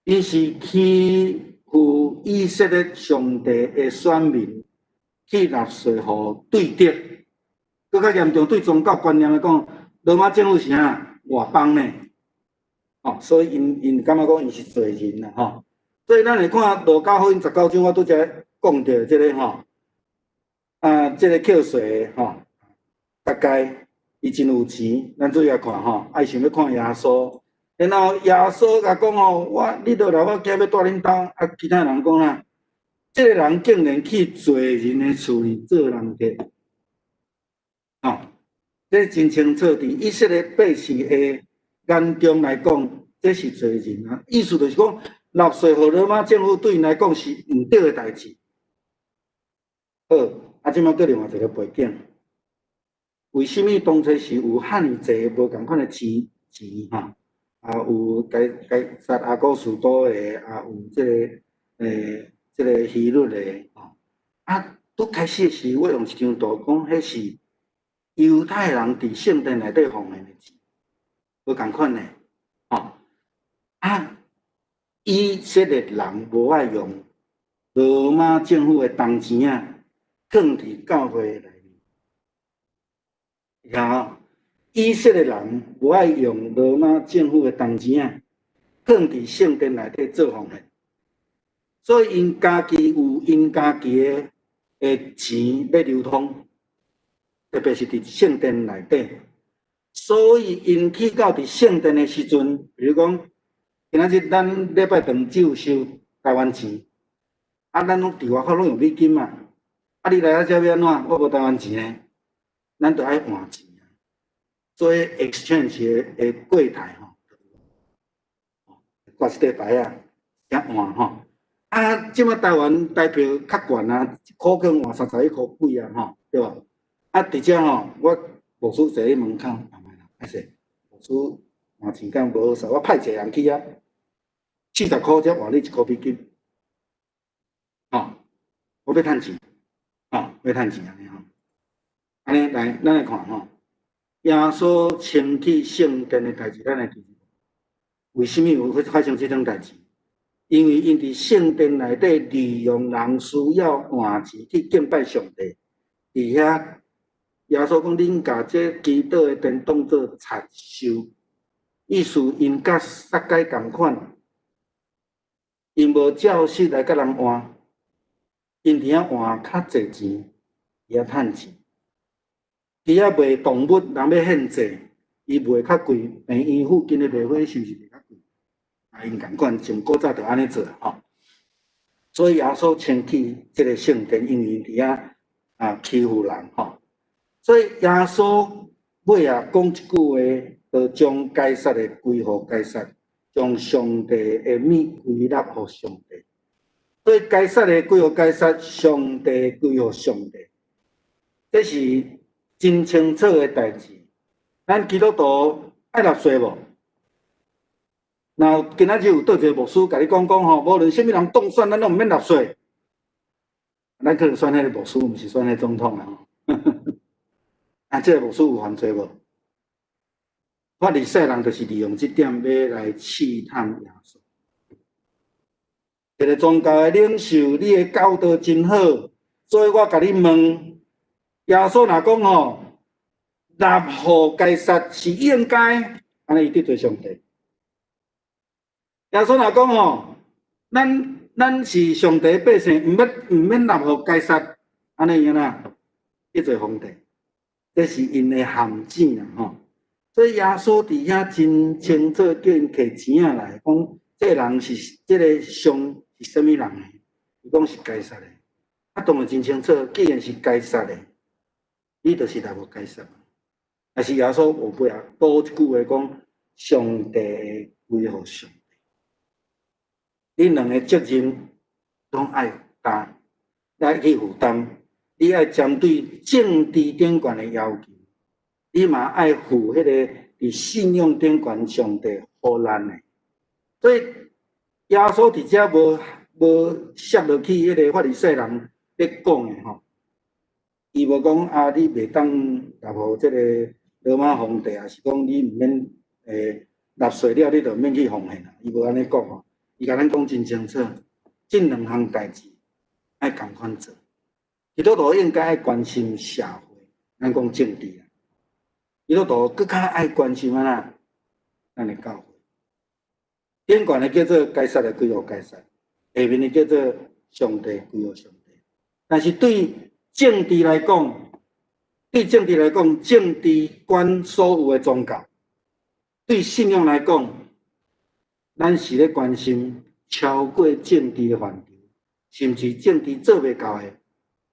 ，𪜶是欺負以色列上帝的選民，去納稅予對敵，閣較嚴重，對宗教觀念來講，羅馬政府是啥外邦呢？哦，所以𪜶𪜶感覺講𪜶是罪人啦，吼。所以咱會看路加福音19章，我拄才講著這个吼，啊，這个扣稅的吼，大概伊真有錢，咱注意來看吼，伊想欲看耶穌，然後耶穌共講吼，我你落來，我今欲蹛恁兜，啊，其他人講啦，這个人竟然去罪人的厝裡做人客，吼，這真清楚，佇以色列百姓的眼中來講，這是罪人啊。意思就是講，納稅予羅馬政府對𪜶來講是毋對的代誌。好，啊，這擺閣另外一個背景，為啥物當初是有遐爾濟無仝款的錢錢吼？啊，有該該撒亞古斯都的，啊，有這個欸，這個希律的，吼。啊，拄開始時，我用一張圖講，彼是猶太人佇聖殿內底奉獻的錢，無仝款的，吼。啊，以色列人無愛用羅馬政府的銅錢仔，囥佇教會內面，然後以色列人無愛用羅馬政府的銅錢仔，囥佇聖殿內底做奉獻，所以𪜶家己有𪜶家己的的錢咧流通，特別是佇聖殿內底。所以𪜶去到佇聖殿的時陣，比如講，今仔日咱禮拜堂只有收台灣錢，啊，咱攏佇外口攏用美金嘛，啊，你來遮欲按怎？我無台灣錢呢，咱就愛換錢。做 exchange 的櫃台吼，掛一塊牌仔，遐換吼。啊，這擺台灣台票較懸啊，一箍去換31箍幾啊，吼，對無？啊，佇遮吼，我牧師坐佇門口，啊，歹勢，牧師換錢敢無好勢，我派一個人去遐，40箍才換你1箍美金，吼，我欲趁錢，吼，欲趁錢按呢吼。按呢來，咱來看吼。耶穌清去聖殿的代誌，咱來記。為啥物有會發生這種代誌？因為𪜶佇聖殿內底利用人需要換錢去敬拜上帝，佇遐耶穌講：恁共這祈禱的殿當做賊收，意思𪜶佮撒該仝款，𪜶無照實來共人換，𪜶佇遐換較濟錢，佇遐趁錢。佇遐賣動物，人欲獻祭，伊賣較貴，病院附近的賣花是毋是賣較貴？啊，𪜶仝款，從古早就按呢做吼。所以耶穌清去這个聖殿，因為佇遐啊欺負人吼。所以耶穌尾仔講一句話，就將該撒的歸予該撒，將上帝的物歸納予上帝。所以該撒的歸予該撒，上帝歸予上帝，這是真清楚的代誌。咱基督徒愛納稅無？若今仔日有佗一个牧師共你講講吼，無論啥物人當選，咱攏毋免納稅。咱可能選彼个牧師，毋是選彼總統啊。啊，這个牧師有犯罪無？法利賽人就是利用這點欲來試探耶穌。一个宗教的領袖，你的教導真好，所以我共你問，耶穌若講吼，納予該撒是應該，按呢伊得罪上帝。耶穌若講吼，咱是上帝百姓，毋免納予該撒，按呢伊按怎得罪皇帝？這是𪜶的陷阱啦吼。所以耶穌佇遐真清楚，叫𪜶提錢仔來講，這个人是這个像是啥物人的？伊講是該撒的。啊，當然真清楚，既然是該撒的，你就是納予該撒。但是耶穌後尾仔補一句話講：上帝歸予上帝。你兩个責任攏愛擔，愛去負擔。你愛針對政治頂懸的要求，你嘛愛負彼個佇信仰頂懸上帝予咱的。所以耶穌佇遮無涉落去彼个法利賽人咧講的吼，伊無講啊，你袂當納予這个羅馬皇帝，抑是講你毋免納稅了，你就毋免去奉獻啦。伊無按呢講吼，伊共咱講真清楚，這兩項代誌愛仝款做。基督徒應該愛關心社會，咱講政治啦。基督徒閣較愛關心按怎？咱的教會。頂懸的叫做該撒的歸予該撒，下面的叫做上帝歸予上帝。但是對政治來講，對政治來講，政治管所有的宗教；對信仰來講，咱是咧關心超過政治的範疇，甚至政治做袂到的，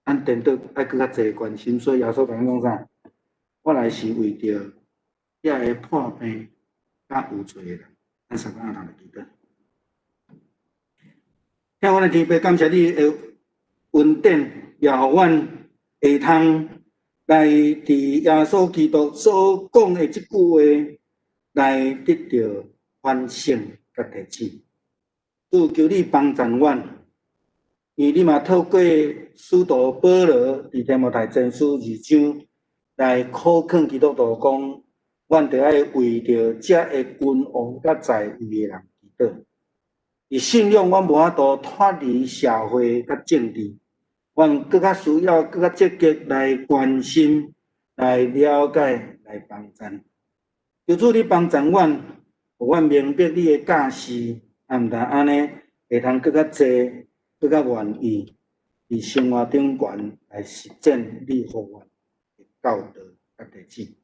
咱顛倒愛閣較濟關心。所以耶穌共咱講啥？我來是為著遐个破病佮有罪的人，咱三個阿頭來祈禱。聽阮的天父，感謝你的恩典，也予阮會通來佇耶穌基督所講的這句話來得著反省佮提醒。主，求你幫贊阮，因為你嘛透過使徒保羅佇提摩太前書二章來苦勸基督徒講，阮著愛為著遮个君王佮在位的人祈禱。佇信仰，阮無法度脫離社會佮政治，阮閣較需要閣較積極來關心、來了解、來幫贊。求主你幫贊阮，予阮明白你的教示，也毋但按呢，會通閣較濟、閣較願意佇生活頂懸來實踐你予阮的教導佮提醒。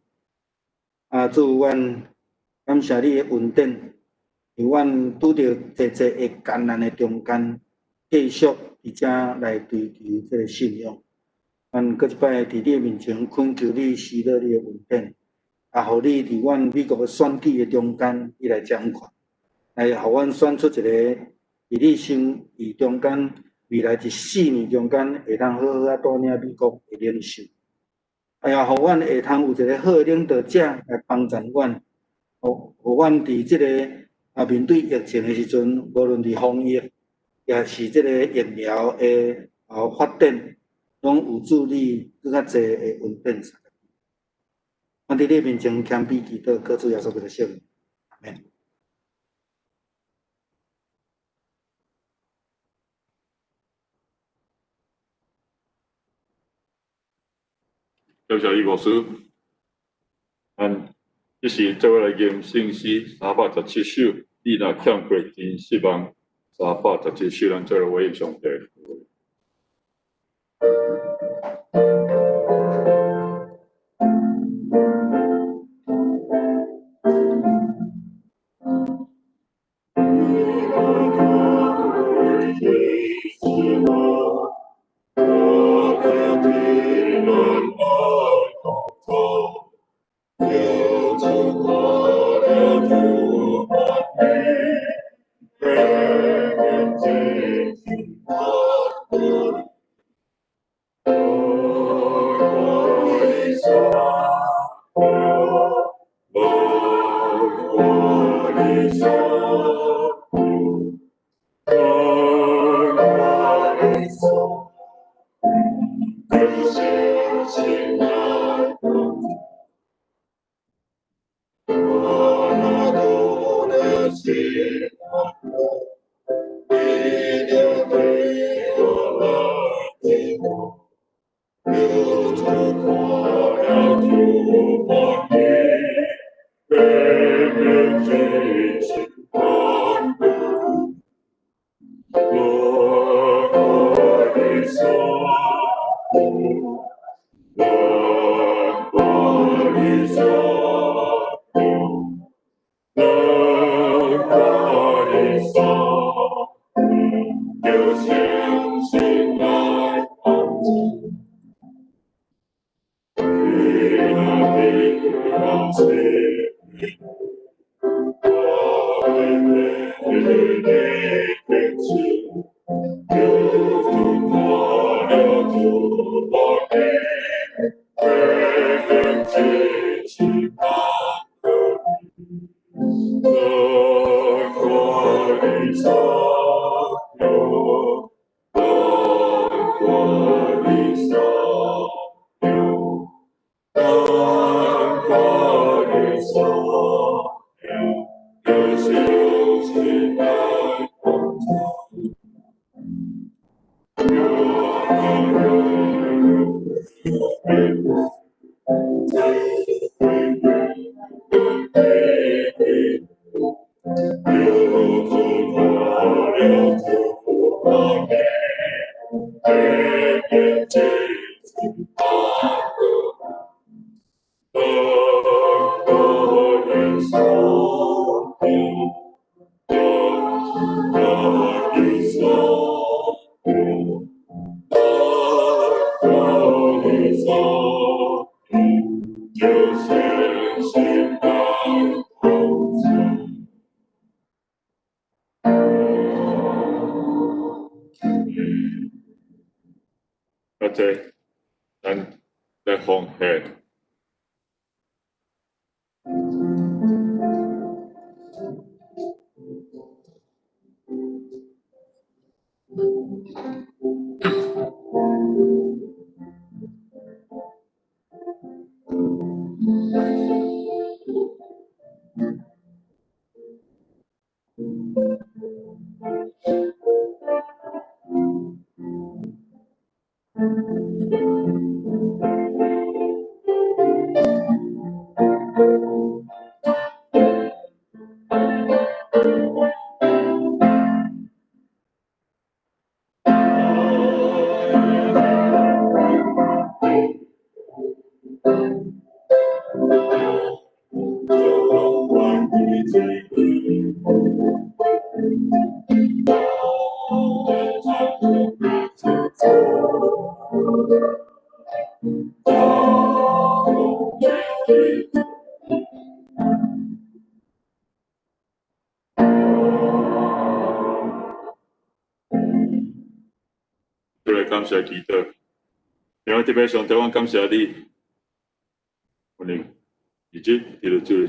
啊，主，阮感謝你的恩典，讓阮拄著濟濟的艱難的中間，繼續佇遮來追求這个信仰。阮閣一擺佇你的面前懇求你施予你的恩典，也予你佇阮美國的選舉的中間，你來掌權，來予阮選出一个佇你心意中間，未來這4年中間會當好好仔帶領美國的領袖。哎呀，予阮會通有一个好的領導者來幫助阮，予阮佇這个面對疫情的時陣，無論佇防疫，抑是這个疫苗的發展，攏有助你閣較濟的恩典。阮佇你面前謙卑祈禱，靠主耶穌基督聖名，阿們。感謝李牧師。咱這時做伙來吟聖詩317首，你若欠缺真失望。317首，咱做伙回應上帝。啊，這咱來奉獻。感謝祈禱，另外特別上帝，阮感謝你，我哋一直佇咧主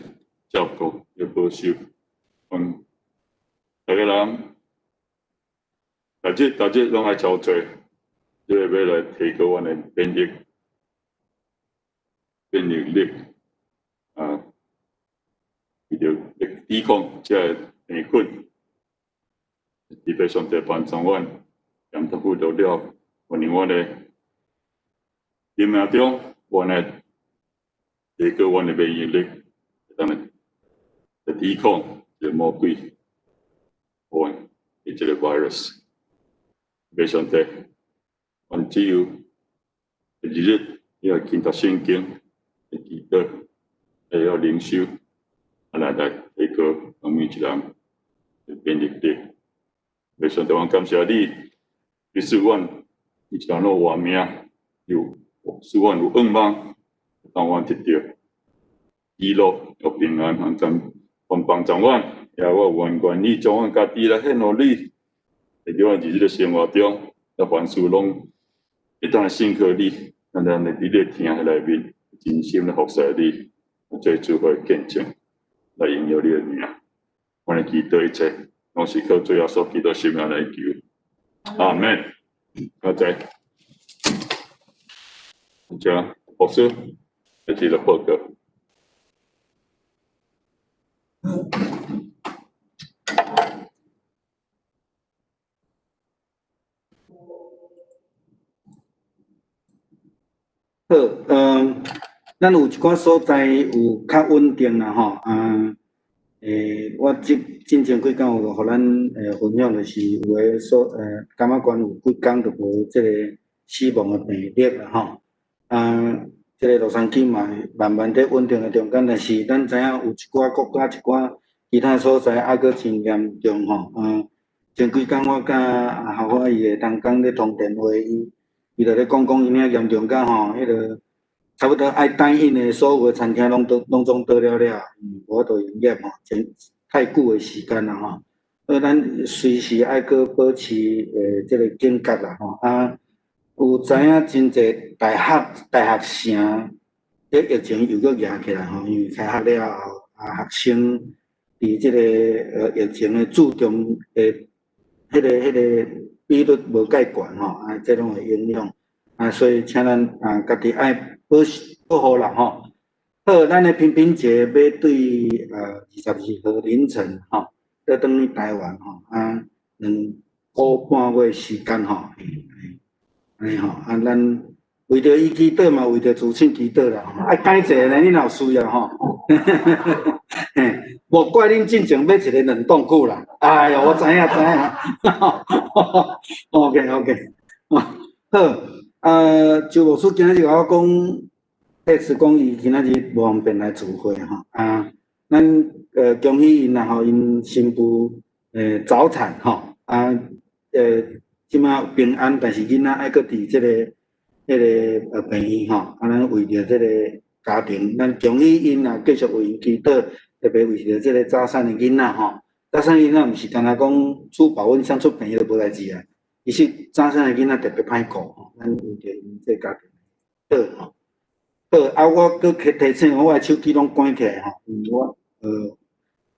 照顧、咧保守，阮逐个人，逐日逐日攏愛操作，這個欲來提高阮的免疫力，啊，為著抵抗這个病菌，特別上帝幫助阮，嚴托付到了。願意阮的生命中，阮來提高阮的免疫力，當來來抵抗這個魔鬼，阮的這个 virus。上帝，阮只有日日要研讀聖經，來祈禱，會曉靈修，啊來來提高阮每一人的免疫力。上帝，阮感謝你，你賜阮一人攏活命，有賜阮有願望，當阮得著喜樂又平安，阮願幫助阮，也我願願意將阮家己來獻予你，佇阮日日的生活中，啊凡事攏會當來信靠你，咱咱會佇你的疼內面，真心來服侍你，做祝福的見證，來榮耀你的名。阮的祈禱一切，攏是靠主耶穌基督聖名來求。阿門。多謝。請牧師來這個報告。好，咱有一寡所在有較穩定啦，吼，啊，我這進前幾工有予咱分享，就是有的所，感覺縣有幾工就無這個死亡的病例啦，吼，啊，這個洛杉磯嘛慢慢佇穩定的中間，但是咱知影有一寡國家一寡其他所在猶閣真嚴重，吼，啊，前幾工我佮阿豪華伊的同工咧通電話，伊就咧講講𪜶遐嚴重甲吼，彼個差不多愛 dine in 的所有的餐廳攏都攏總倒了了，無法度營業吼，真太久的時間啦吼，所以咱隨時愛閣保持這個警覺啦吼，啊，有知影真濟大學大學城，這疫情又閣夯起來吼，因為開學了後，啊學生佇這個疫情的注重的彼個比率無介懸吼，啊，這攏會影響，啊，所以請咱啊家己愛保保護啦吼。好，咱的平平節欲對22號凌晨吼，倒轉去台灣吼，啊，2個半月時間吼，按呢吼，啊，咱為著伊祈禱嘛，為著慈親祈禱啦，愛感謝呢，你若有需要吼，嘿，無怪恁進前買一個冷凍庫啦。哎喲，我知影知影。OK OK，好，周牧師今仔日共我講，彼次講伊今仔日無方便來聚會吼，啊，咱恭喜𪜶啦吼，𪜶新婦早產吼，啊，這馬平安，但是囡仔愛閣佇這個彼個病院吼，啊，咱為著這個家庭，咱恭喜𪜶啊，繼續為𪜶祈禱，特別為著這個早產的囡仔吼，早產囡仔毋是干焦講煮保溫箱出病院就無代誌啊，其實早產的囡仔特別歹顧吼，咱為著𪜶這個家庭禱吼。好，啊，我閣提醒，我的手機攏關起來吼，因為我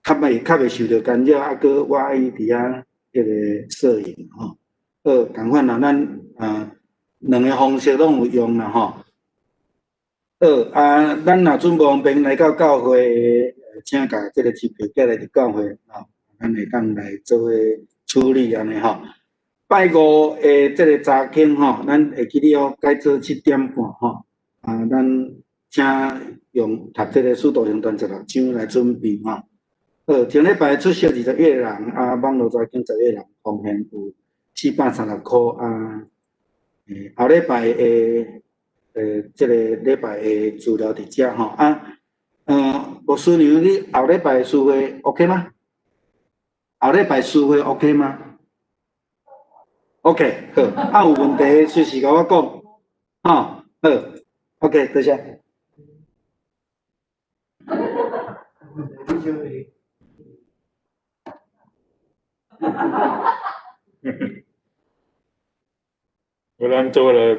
較袂受著干擾，啊，閣我愛佇遐彼個攝影吼。好，仝款啦，咱兩个方式攏有用啦吼。好，啊，咱若陣無方便來到教會，請共這個支票寄來佇教會吼，咱會當來做伙處理按呢吼。拜五的這個早間吼，咱會記得哦，改做7點半吼。啊，咱請用讀這個使徒行傳16章來準備吼。好，前禮拜出席21個人，啊，網路查經11個人，奉獻有430箍啊。後禮拜的這個禮拜的資料佇遮吼啊。牧師娘，你後禮拜聚會 OK 嗎？後禮拜聚會 OK 嗎？OK，好，啊有問題隨時共我講，吼，好，OK，多謝。我咱做伙來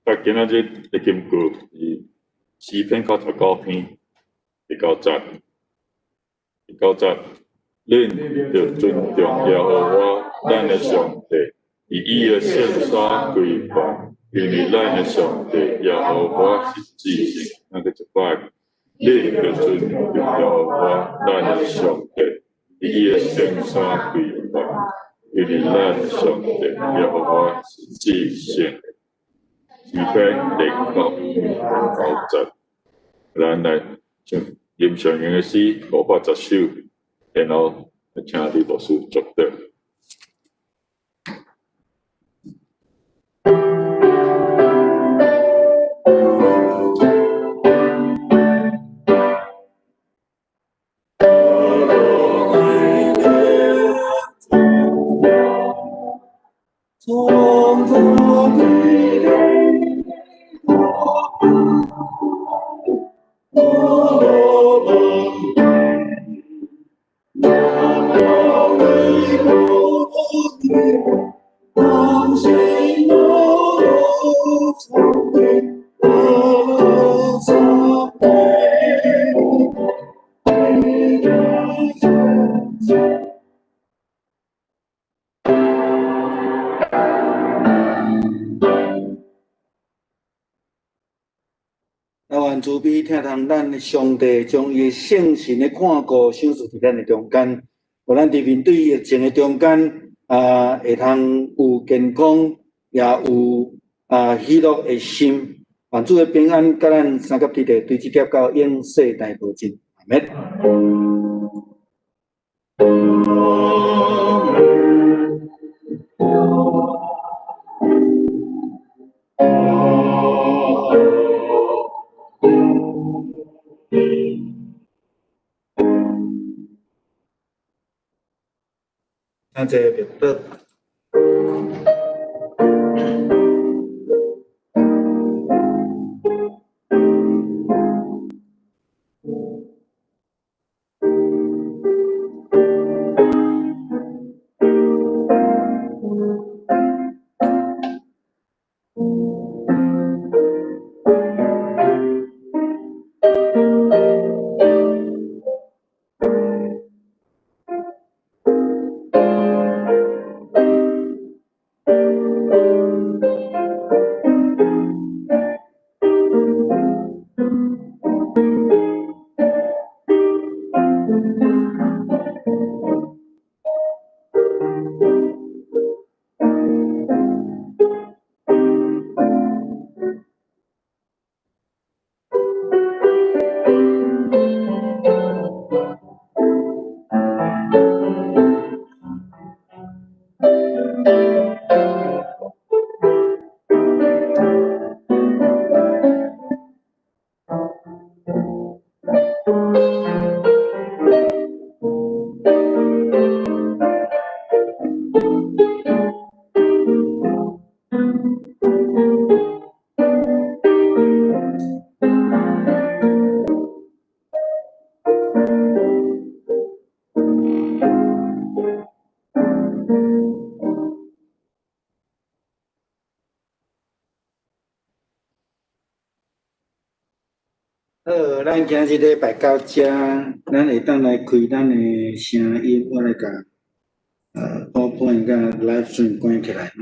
讀今仔日的金句是詩篇99篇第九節，第九節，恁著尊重耶和華咱的上帝，佇伊的聖山跪拜，因為咱的上帝耶和華是至聖。咱閣一擺，恁著尊重耶和華咱的上帝，佇伊的聖山跪拜，因為咱的上帝耶和華是至聖。詩篇09篇九節，咱來唱林尚英的詩510首，然後請李牧師祝禱。慈悲，疼痛咱的上帝，將伊的聖神的看顧賞賜佇咱的中間，予咱佇面對疫情的中間，會通有健康，也有喜樂的心。願主的平安，佮咱三甲天地，對這粒到永世代無盡。阿們。請坐默禱。好，咱今日禮拜到遮，咱會當來開咱的聲音，我來共PowerPoint佮 Live Stream 關起來。